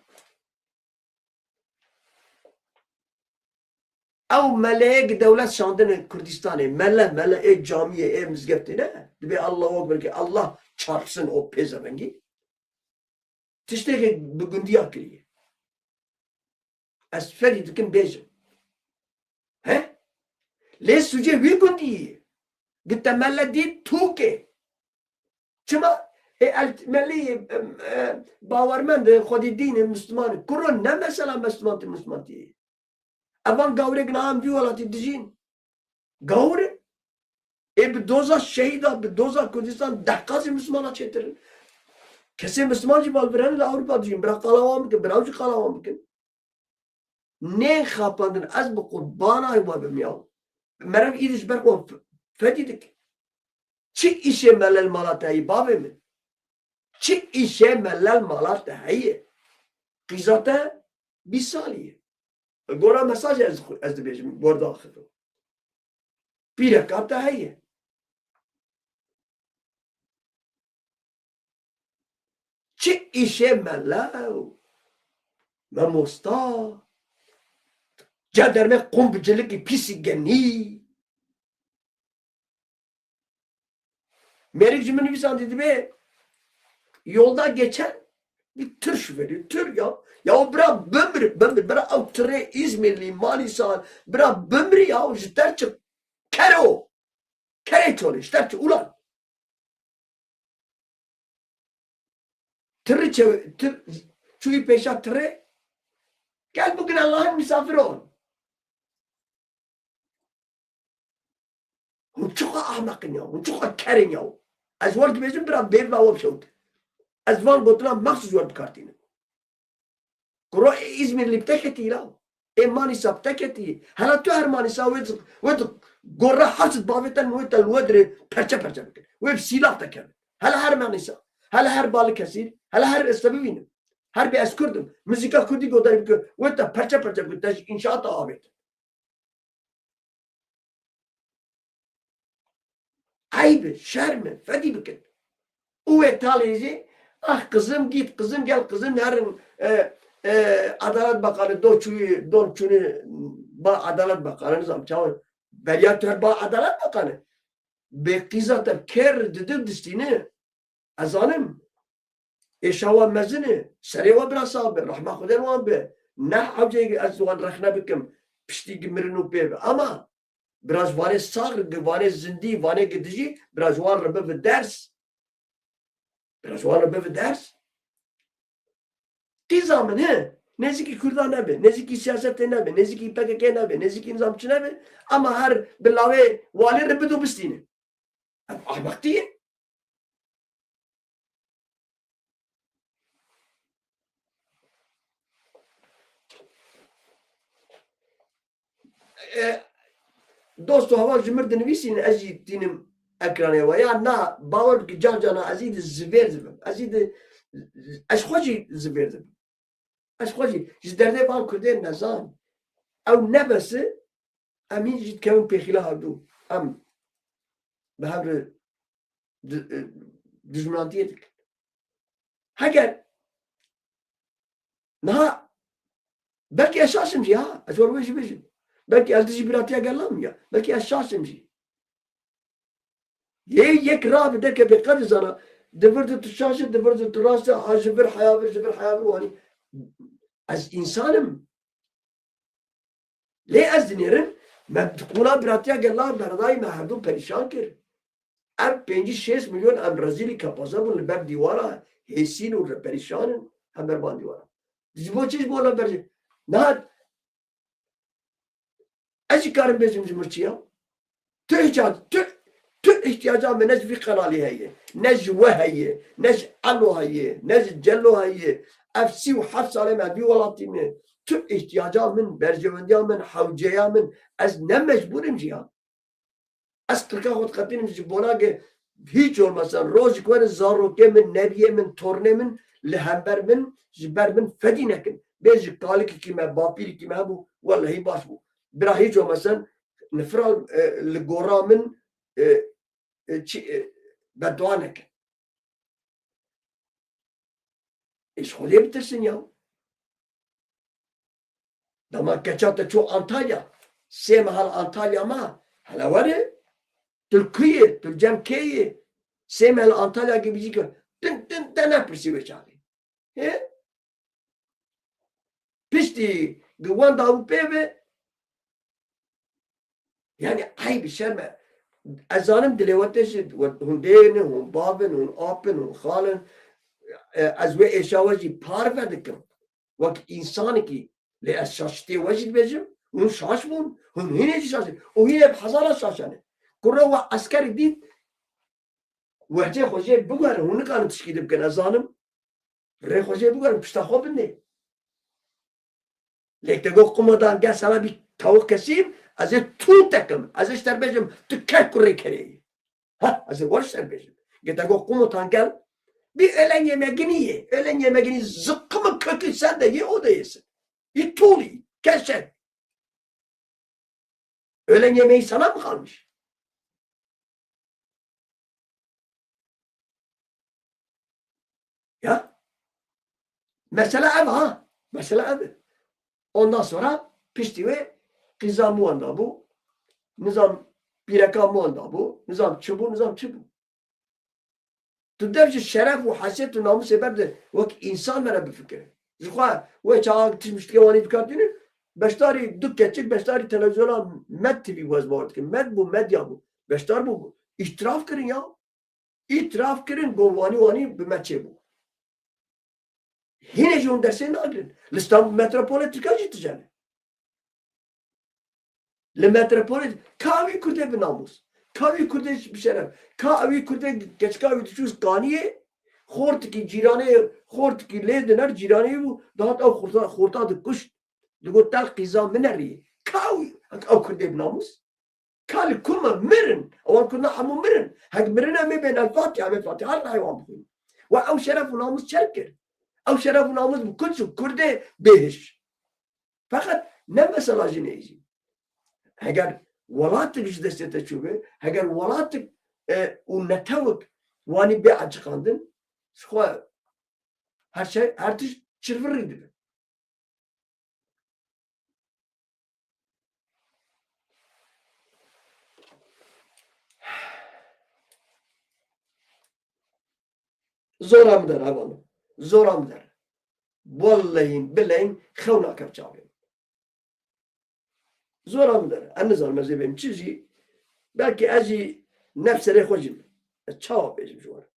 Ew meleyê ki dewlet şandine Kurdistanê. Mele, mele ê camiyê, ê mizgeftê ne. Dibê Allahu Ekber ki Allah çarpsın o pêzevengî. Tiştê ki bi gundiya kiriye. Ez ferî dikim bêjim. He? Lê sûcê wî gundî yî. Di temelle dî tûkê. Çima? Ê el-, melî, em, e, bawermend e, xwedî dîn e, Müslüman e. Kuro ne mesela Müslüman tê, Müslüman tê. Evan gawrek na em vî welatî dijîn. Gawr e. Ê bi doza şehîda, bi doza Kurdistan deh qasî Müslümana çêtir in. Kesê Müslüman jî balviren li Ewropa dijîn. Bira qala wan bikin, bira ew jî qala wan bikin. Nê xapandin, ez bi qurbana we bim ya. Meriv îdî ji ber xwe fe-, fedî dike. Çi îşê melel mala te heye bavê min? Çi îşê melel mala te heye? Qîza te bîst salî ye. Gora mesajê ez, ez dibêjim, gor daxivim. Pîreka te heye. Çi îşê melew, memosta, cendermê qum bi cilikî pîsî genî. Mêrik ji min nivîsandî dibê, yolda geçen bir tır şoförü, tır ya. Ya o bira bimir, bimir, bira ew tirê Îzmirlî, Manîsan, bira bimir ya, ji ter çi kero. Kerê çolê, ji ter çi ulan. Tirî çew-, tir-, çûyî pêşa tirê. Gel bugün Allah'ın misafiri ol. Hûn çiqa ahmeq in ya, hûn çiqa ker in ya. Ez wer dibêjim bira bêvna we bişewt. Ez van gotina mexsus wer bikartînim. Kuro ê Îzmîrlî bi te ketî la. Ê Manîsa bi te ketî. Hela tu her Manîsa wê di, wê di gorre heft sed bavê te wê te li we dirê perçe perçe bikin. Wê bi sîlah te kevin. Hela her Manîsa. Hela her Balikesîr. Hela her ez te bibînim. Her bê ez Kurd im. Muzîka Kurdî godarî bikin. Wê te perçe perçe bikin. Te ji înşaata avêt. Eyb e, şerm e, fedî bikin. Û wê talê jî, ah kızım git, kızım gel, kızım herin, e, e, Adalet Bakanı don çûyî, don çûnî ba Adalet Bakanı, nizam çawa, beriya tu her ba Adalet Bakanı. Bê qîza te kêr didin distîne. Ez zanim. Êşa wan mezin e. Serê wan bira sax be. Rehma Xwedê li wan be. Ne hewceyê ez wan rexne bikim. Piştî gi mirin û pê be. Ama bira ji vanê sax, gi vanê zindî, vanê gi dijî, bira ji wan re bibe ders. Bira ji wan re bibe ders. Qîza min he. Nêzîkî Kurda nebe. Nêzîkî siyasetê nebe. Nêzîkî P K K nebe. Nêzîkî nizam çi nebe. Ama her bi lawê walê re bido bistîne. Ev ahmeqtî ye. E, dost û heval ji mir dinivîsîn, ez jî tînim ekranê we. Ya na, bawer bike, can cana ez î di zivêr dibim. Ez î di, ez xwe jî zivêr dibim. Ez xwe jî ji derdê van Kurdên nezan. Ew nebese, em hîn jî dikevin pêxîla hevdû. Em bi hev re di-, e, dijminantiyê dikin. Heger niha belkî ez şaş im jî ha, ez wer wê jî bêjim. Belkî ez dijî biratiya gela me ya. Belkî ez şaş im jî. Yê yek rabide ke bê qedr zana, di vir de tu şaş e, di vir de tu rast e, ha ji vir heya vir, ji vir heya vir wanî. Ez însan im. Lê ez dinêrim, me di qûna biratiya gela berdayî me hevdû perîşan kir. Ev pêncî şêst milyon em rezîlî kepaze bûn li ber dîwara hêsîn û re perîşan in, hember van dîwara. Ji bo çi? Ji bo li ber jî. Niha ez jî karim bêjim ji mir çi ya? Tu ihtiyac, tu, tu ihtiyaca min ne ji vî qenalî heye, ne ji we heye, ne ji Elo heye, ne ji Celo heye. Ev sî û heft salê me vî welatî me. Tu ihtiyaca min, berjewendiya min, hewceya min, ez ne mecbûr im jî ya. Ez qirka xwe diqetînim ji bona ge hîç olmasa rojek were zarokê min, nebiyê min, tornê min li hember min, ji ber min fedî nekin. Bê ji kalikekî me, bapîrikî me hebû, wellehî baş bû. Bira hîç olmasa nifira, e, li gora min, e, e, çi, e, beddua nekin. Ê ji Xwedê bitirsin ya. Dema keça te çû Antalya, sê meha li Antalya ma, hele were, tu li ku yî, tu li cem kê yî, sê meha li Antalya gibîjî ke, tin, tin, te nepirsî wê çaxê. Hê? Piştî gi wenda û pê ve, yani eyb, şerm e. Ez zanim dilê we tê jî, we, hûn dê ne, hûn bav in, hûn ap in, hûn xal in. E, ez wê êşa we jî parve dikim. Wek însanekî, lê ez şaşitiyê we jî dibêjim, hûn şaş bûn, hûn hînê jî şaş in. Û hînê bi hezara şaşan e. Kuro we eskerek dît, wehcê xwe jê biguherin, hûn nikarin tişkî li bikin, ez zanim. Rê xwe jê biguherin, pişta xwe binê. Lê te got, Qumodan gel sana bir tavuk keseyim, ez ê tû te kim. Ez ê ji te re bêjim, tu kel kurê kerê yî. Ha, ez ê wer ji te re bêjim. Ge te got, Qumodan gel, bir öğlen yemeğini ye. Öğlen yemeğini zıkkımın kökü sen de ye, o da yesin. Yî tûlî, keşe. Öğlen yemeği sana mı kalmış? Ya. Mesele ev ha. Mesele ev. Ondan sonra piştî wê qîza min wenda bû. Nizam pîreka min wenda bû. Nizam çi bû, nizam çi bû. Tu dev ji şeref û hesiyet û namûsê berde wek însan me re bifikire. Ji xwe wê çaxan tişt miştike wanî dikar tînin, beşdarî du keçik, beşdarî televizyona Med T V bû, ez bawer dikim. Med bû, medya bû. Beşdar bû, îtiraf kirin ya. Îtiraf kirin, got wanî wanî bi me çêbû. Hînê jî hûn dersê nagirin. Li Stenbol metropolê Tirkan jî tije ne. Li metropolê ka wî Kurdê bi namûs, ka wî Kurdê bi şeref, ka wî Kurdê keçika wî diçû kaniyê, xortikî cîranê, xortikî lê diner cîranê bû, dihat ew xorta, xorta dikuşt. Digot, "Tel qîza min eriyê." Ka wî, ew Kurdê bi namûs? Ka li ku me mirin, ewan Kurdan hemû mirin. Hek mirin em ê bên El Fatiha, em ê Fatiha li rehê wan bixwînin. We ew şeref û namûs çer kir. Ew şeref û namûs bi Kurd û Kurdê bêhiş. Feqet ne mesela jinê jî. Heger welatik ji destê te çûbe, heger welatik e, û netewik wanî bê aciqandin, ji xwe her şey, her tişt çirvirî dibe. Zora min der, hevalno. Zora min der. Wellehîn, bilehîn, xew nakev çavê min. Zora min der. Ez nizanim ez ê bêm çi jî. Belkî ez jî nefserê xwe jî min. Ez çawa bêjim ji we re?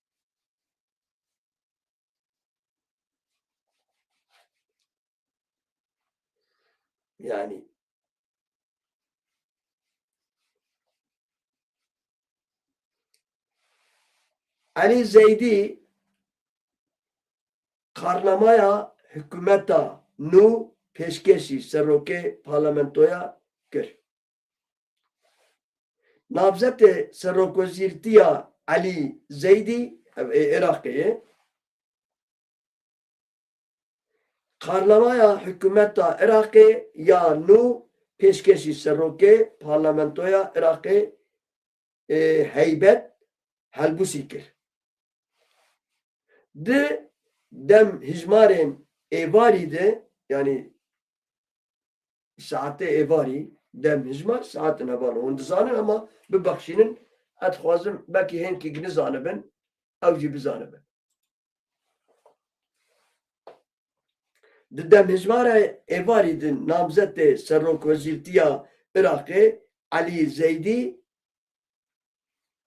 Yani Elî Zeydî karnamaya hikûmeta nû pêşkêşî serokê parlamentoya kir. Namzetê serokwezîrtiya Elî Zeydî, ev ê Iraqê ye, karnamaya hikûmeta Iraqê ya nû pêşkêşî serokê parlamentoya Iraqê, ê, Heybet Helbûsî kir. Di dem hijmarên êvarî de, yanî saetê êvarî, dem hijmar, saetin hevalno hûn dizanin, ama bibexşînin, ez dixwazim belkî hênkî nizanibin, ew jî bizanibin. Di dem hijmara êvarî de namzetê serokwezîrtiya Iraqê Elî Zeydî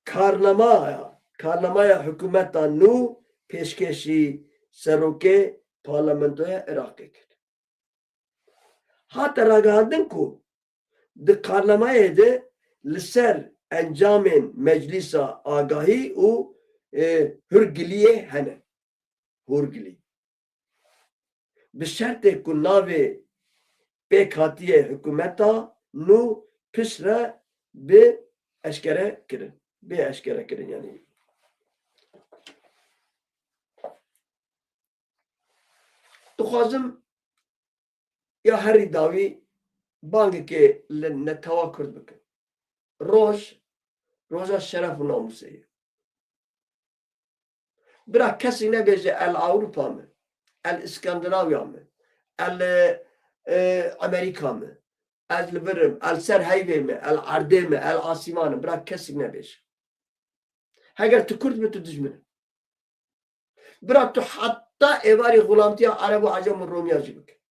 karnamaya, karnamaya hikûmeta nû pêşkêşî serokê parlamentoya Iraqê kir. Hate ragihandin ku di karnamayê de li ser encamên meclîsa agahî û, e, hûrgiliyê hene. Hûrgilî. Bi şertê ku navê pêkhatiye hikûmeta nû piştre bi eşkere kirin. Bê eşkere kirin, yanî. Dixwazim ya herî dawî bangekê li netewa Kurd bikim. Roj, roja şeref û namûsê ye. Bira kesî nebêje el Ewropa me, el Îskandinavya me, el, e, Amerîka me, ez li vir im, el ser heyvê me, el erdê me, el asîman im. Bira kesî nebêje. Heger tu Kurd bî, tu dijmin î. Bira tu heta êvarî xulamtiya Ereb û Ecem û Romiya jî bike.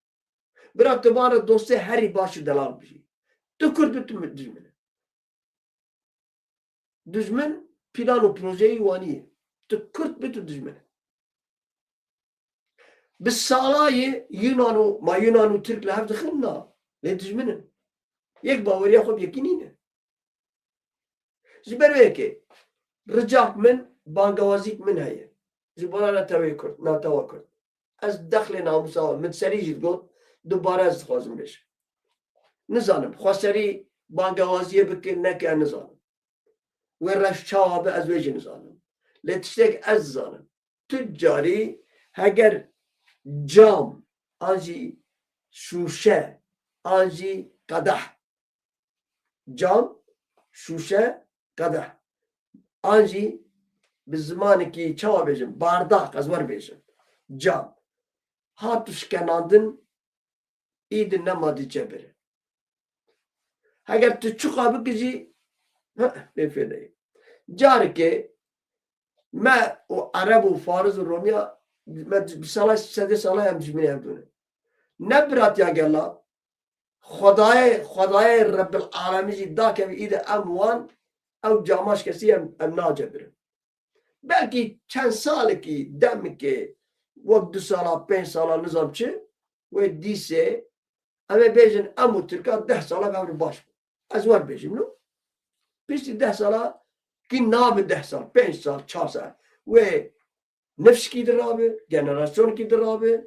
Bira tu van re dostê herî baş û delal bijî. Tu Kurd bî, tu dijmin î. Dijmin plan û projeyê wan nî ye. Tu Kurd bî, tu dijmin î. Bi salayê Yunan û, ma Yunan û Tirk li hev dixin, na. Lê dijmin in. Yek baweriya xwe bi yekî nîne. Ji ber wê yekê ricak min, bangewazîk min heye. Ji bona netewê Kurd, netewa Kurd. Ez dexlê namûsa min serî jî digot, dubare ez dixwazim bêjim. Nizanim, xweserî bangewaziyê bike, neke, nizanim. Wê reş çawa be, ez wê jî nizanim. Lê tiştek ez dizanim. Tu carî heger cam, an jî şûşe, an jî qedeh, cam, şûşe, qedeh. An jî bi zimanekî çawa bêjim, bardak, ez wer bêjim. Cam. Hat tu şikenandin, îdî nema dî cebir. Heger tu çiqa bikî jî, heh, lê fêdeyê. Carekê me û Ereb û Faris û Romiya, me bi sala, sedê sala em dijminê hev dû ne. Ne biratiya gela, Xwedayê, Xwedayê Rebbil Alemî jî dakeve îdî em wan, ew camaş kesî em, em nacebirin. Belkî çend salekî, demekê, wek du sala, pênc sala, nizam çi, wê dîsê, em ê bêjin, em û Tirka deh sala bi hev re baş bû. Ez wer bêjim, no? Piştî deh sala kî nabe deh sal, pênc sal, çar sal. Wê nifşkî dirabe, generasyonekî dirabe,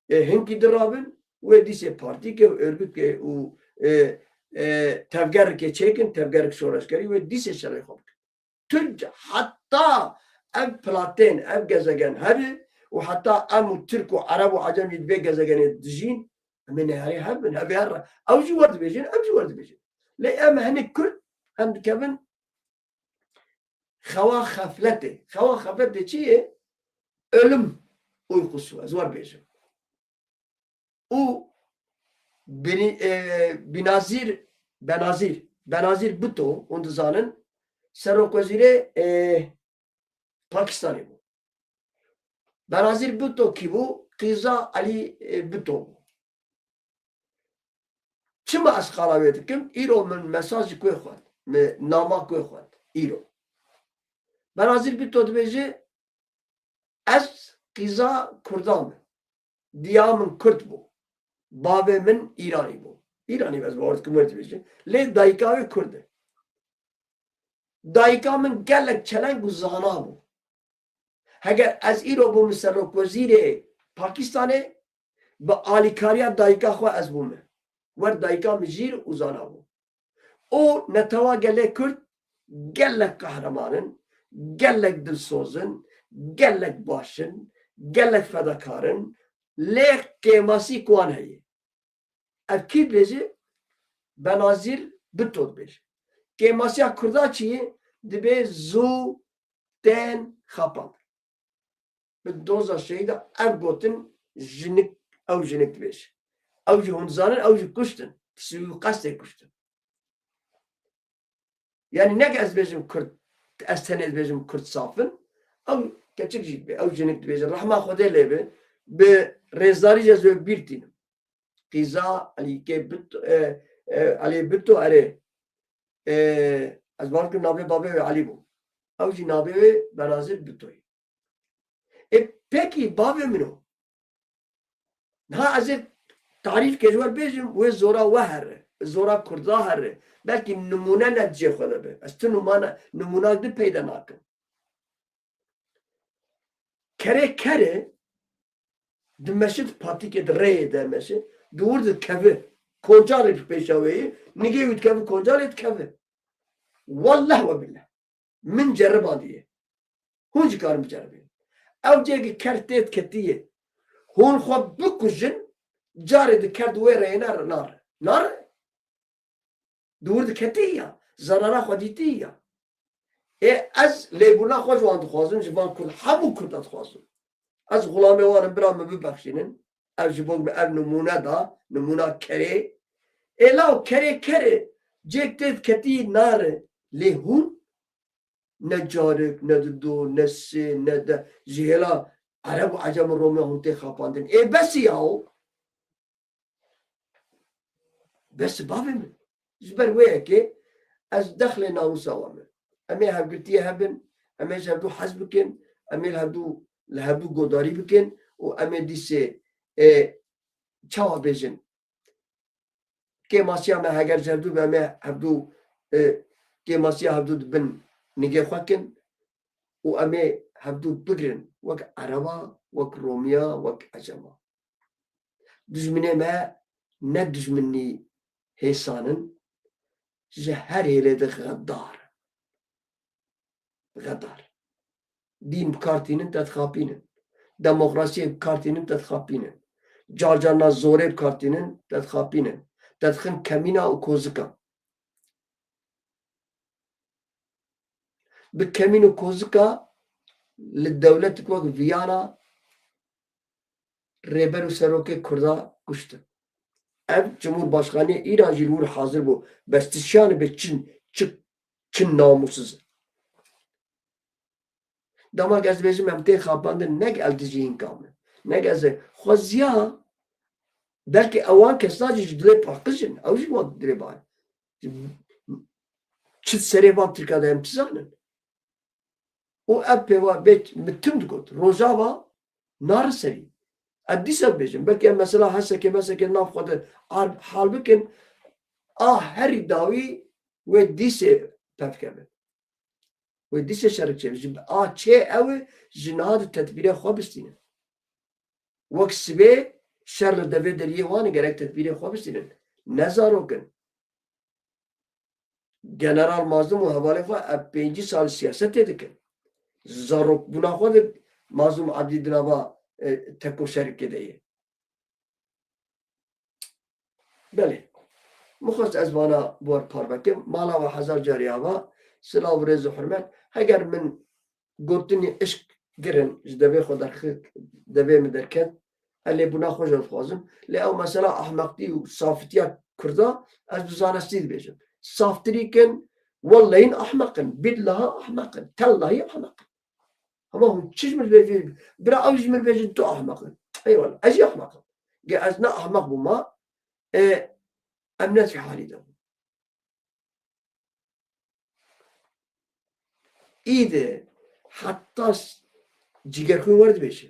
e, hinkî dirabin, wê dîsê partîke û örgütke û, e, e, tevgereke çêkin, tevgerek şoreşgerî, wê dîsê şerê xwe bikin. Tu heta ev platên, ev gezegen hebe û heta em û Tirk û Ereb û Ecem jî di vê gezegenê dijîn, em ê neyarê hev bin, hev ê her re. Ew jî wer dibêjin, em jî wer dibêjin. Lê em hinek Kurd hem dikevin Xewa xefletê. Xewa xefletê çi ye? Ölüm uykusu. Ez wer bêjim. Û Bini-, e, Binazîr, Benazîr, Benazîr Bhutto, hûn dizanin, serokwezîrê, e, Pakistanê bû. Benazîr Bhutto kî bû? Qîza Elî, e, Bhutto bû. Çima ez qala wê dikim? Îro min mesajî ku xwend, min nama ku xwend. Îro. Benazîr Bhutto dibêje, ez qîza Kurdan me. Diya min Kurd bû. Bavê min Îranî bû. Îranî, ez bawer dikim wê dibêje. Lê dayika wê Kurd e. Dayika min gelek çeleng û zana bû. Heger ez îro bûm serokwezîrê Pakistanê, bi alîkariya dayika xwe ez bûme. Wer dayika min jîr û zana bû. Û netewa gelê Kurd gelek qehreman in, gelek dilsoz in, gelek baş in, gelek fedakar in, lê kêmasî ku wan heye. Ev kî dibêje? Benazîr Bhutto dibêje. Kêmasiya Kurda çi ye? Dibê zû tên xapand. Bi doza şehîda ev gotin jinik, ew jinik dibêje. Ew jî hûn dizanin, ew jî kuştin. Suîqestê kuştin. Yani nek ez bêjim Kurd, ez tenê dibêjim Kurd saf in. Ew keçik jî dibê, ew jinik dibêje. Rehma Xwedê lê be, bi rêzdarî jî ez wê bîr tînim. Qîza Elî kê Bhutto, e, e, Elî Bhutto erê. E, ez bawer dikim navê babê wê Elî bû. Ew jî navê wê Benazîr Bhutto ye. E, pekî bavê min o. Niha ez ê tarîfkê ji we bêjim, wê zora we here, zora Kurda here. Belkî nimûne ne cihê xwe de be. Ez tu nimane, nimûnak di peyda nakim. Kerê kerê dimeşe, di patîkê, di rêyê de meşe, di wir dikeve. Koncarê bi pêşa wê ye, nigê wî dikeve koncarê, dikeve. Wallah we billah. Min ceribandiye. Hûn jî karin biceribînin. Ew cihê ke ker tê diketiye, hûn xwe bikujin, carê di ker di wê rêyê ne nare. Nare. Di wir diketî ya. Zerara xwe dîtî ya. Ê ez lêbûna xwe ji wan dixwazim, ji van Kurd, hemû Kurda dixwazim. Ez xulamê wan im, bira min bibexşînin. Ev ji bo min ev nimûne da, nimûna kerê. Ê law kerê kerê, cêk tê diketî nare. Lê hûn ne carik, ne dido, ne sê, ne de, ji hêla Ereb û Ecem û Romya hûn tê xapandin. Ê bes e yaw. Bes e bavê min. Ji ber wê yekê ez dexlê namûsa wan me. Em ê hevgirtiyê hebin, em ê ji hevdû hez bikin, em ê li hevdû, li hevdû godarî bikin û em ê dîsê, ê, çawa bêjin? Kêmasiya me heger ji hevdû be, em ê hevdû, e, kêmasiya hevdû di bin nigê xwe kin û em ê hevdû bigrin wek Ereba, wek Romiya, wek Ecema. Dijminê me ne dijminî hêsan in, ji her hêlê de xedar in. Xedar. Dîn bi kar tînin, te dixapînin. Demokrasiyê bi kar tînin, te dixapînin. Car carna zorê bi kar tînin, te dixapînin. Te dixin kemîna û kozika. Bi kemîn û kozika li dewletik wek Viyana rêber û serokê Kurda kuştin. Ev Cumhurbaşkaniyê Îran jî li wir hazir bû. Bes tu şanê bê çin, çi, çi namûsiz e. Dema ez dibêjim em tên xapandin, nek el dijî hînka min. Nek ez ê xweziya, belkî ewan kesna jî ji dilê paqij in. Ew jî wan dilê ba. Çi serê van Tirka de em çi zanin? Û ev pêva bê min tim digot. Rojava nare serî. Ez dîsa dibêjim. Belkî em mesela hesekê mesekê nav xwe de ar-, hal bikin. A herî dawî wê dîsê pevkeve. Wê dîsê şerik çêbe. Ji a çê ew e, ji niha di tedbîrê xwe bistînin. Wek sibê şer li devê deriyê wan e, gerek tedbîrê xwe bistînin. Ne zarok in. General Mazlum û hevalê xwe ev pêncî sal siyasetê dikin. Zarokbûna xwe de Mazlum Ebdî di nava, e, tekoşerikê de ye. Belê. Min xwest ez vana bi we parve kim. Mala we hezar carî ava. Silav, rêz û hurmet. Heger min gotinî işk girin ji devê xwe derxik, devê min derket, ez lê bûna xwe jî dixwazim. Lê ew mesela ahmeqtî û safitiya Kurda ez bi zanestî dibêjim. Saftirî kin, wellehîn ahmeq in, billaha ahmeq in, tellahî ahmeq in. Ama hûn çi ji min dibêjin? Bira ew ji min dibêjin tu ahmeq in. Eyvallah, ez jî ahmeq im. Ge ez ne ahmeq bûma, e, em ne vî halî de bûn. Îdi heta s-, cigerxwîn wer dibêje.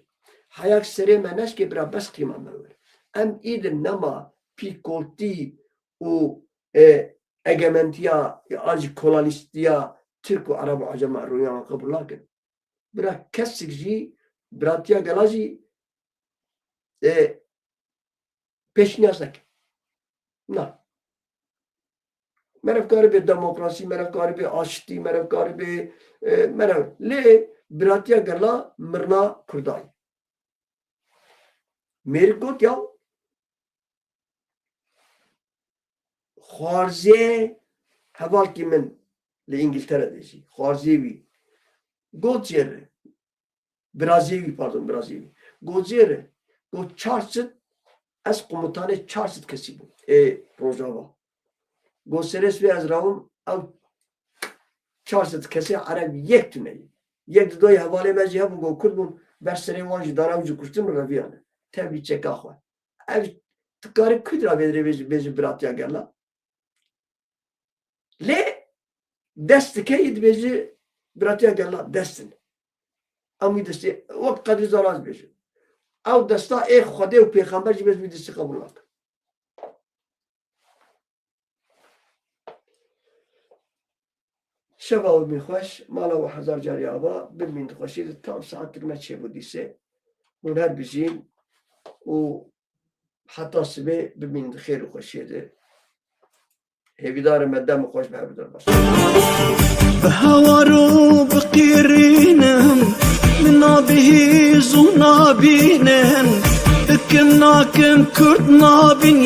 Heyak serê me neşkê bira bes qîma me wer. Em îdi nema pîkoltî û, e, egementiya, e, an jî kolonîstiya Tirk û Ereb û Ecema rûyan qebûl nakin. Bira kesik jî, biratiya gela jî, e, pêşniyaz neke. Na. Meriv karibe demokrasî, meriv karibe aştî, meriv karibe, e, meriv. Lê biratiya gela mirina Kurda ye. Mêrik got ya, xwarzê hevalkî min li Îngiltere de jî, xwarzê wî got jê re, birazê wî, pardon, birazê wî. Got jê re, got çar sed, ez komutanê çar sed kesî bûm. Ê Rojava. Got serê sibê ez rawim, ew çar sed kesê Ereb yek tune ye. Yek di doyê hevalê me jî hebû, got Kurd bûn, ber serê wan jî dana û jî kuştin reviyane. Tevî çeka xwe. Ev tu karî ku dira vê dirê bêjî, bêjî biratiya gela. Lê dest dike yê dibêjî biratiya gela dest in. Em wî destê, wek Qedrî Zana dibêjin. Ew desta ê Xwedê û Pêxember jî bêjî wî destî qebûl nakin. Şeva we bîn xweş, mala we hezar carî ava, bimîn di xweşiyê de, tam saetek me çêbû dîsê. Hûn her bijîn û heta sibê bimîn di xêr û xweşiyê de. Hêvîdar im me dem û xweş bi hev re baş. Bi hewar û bi qîrînim, min nabihîz û nabînim. Dikim nakim Kurd nabîn,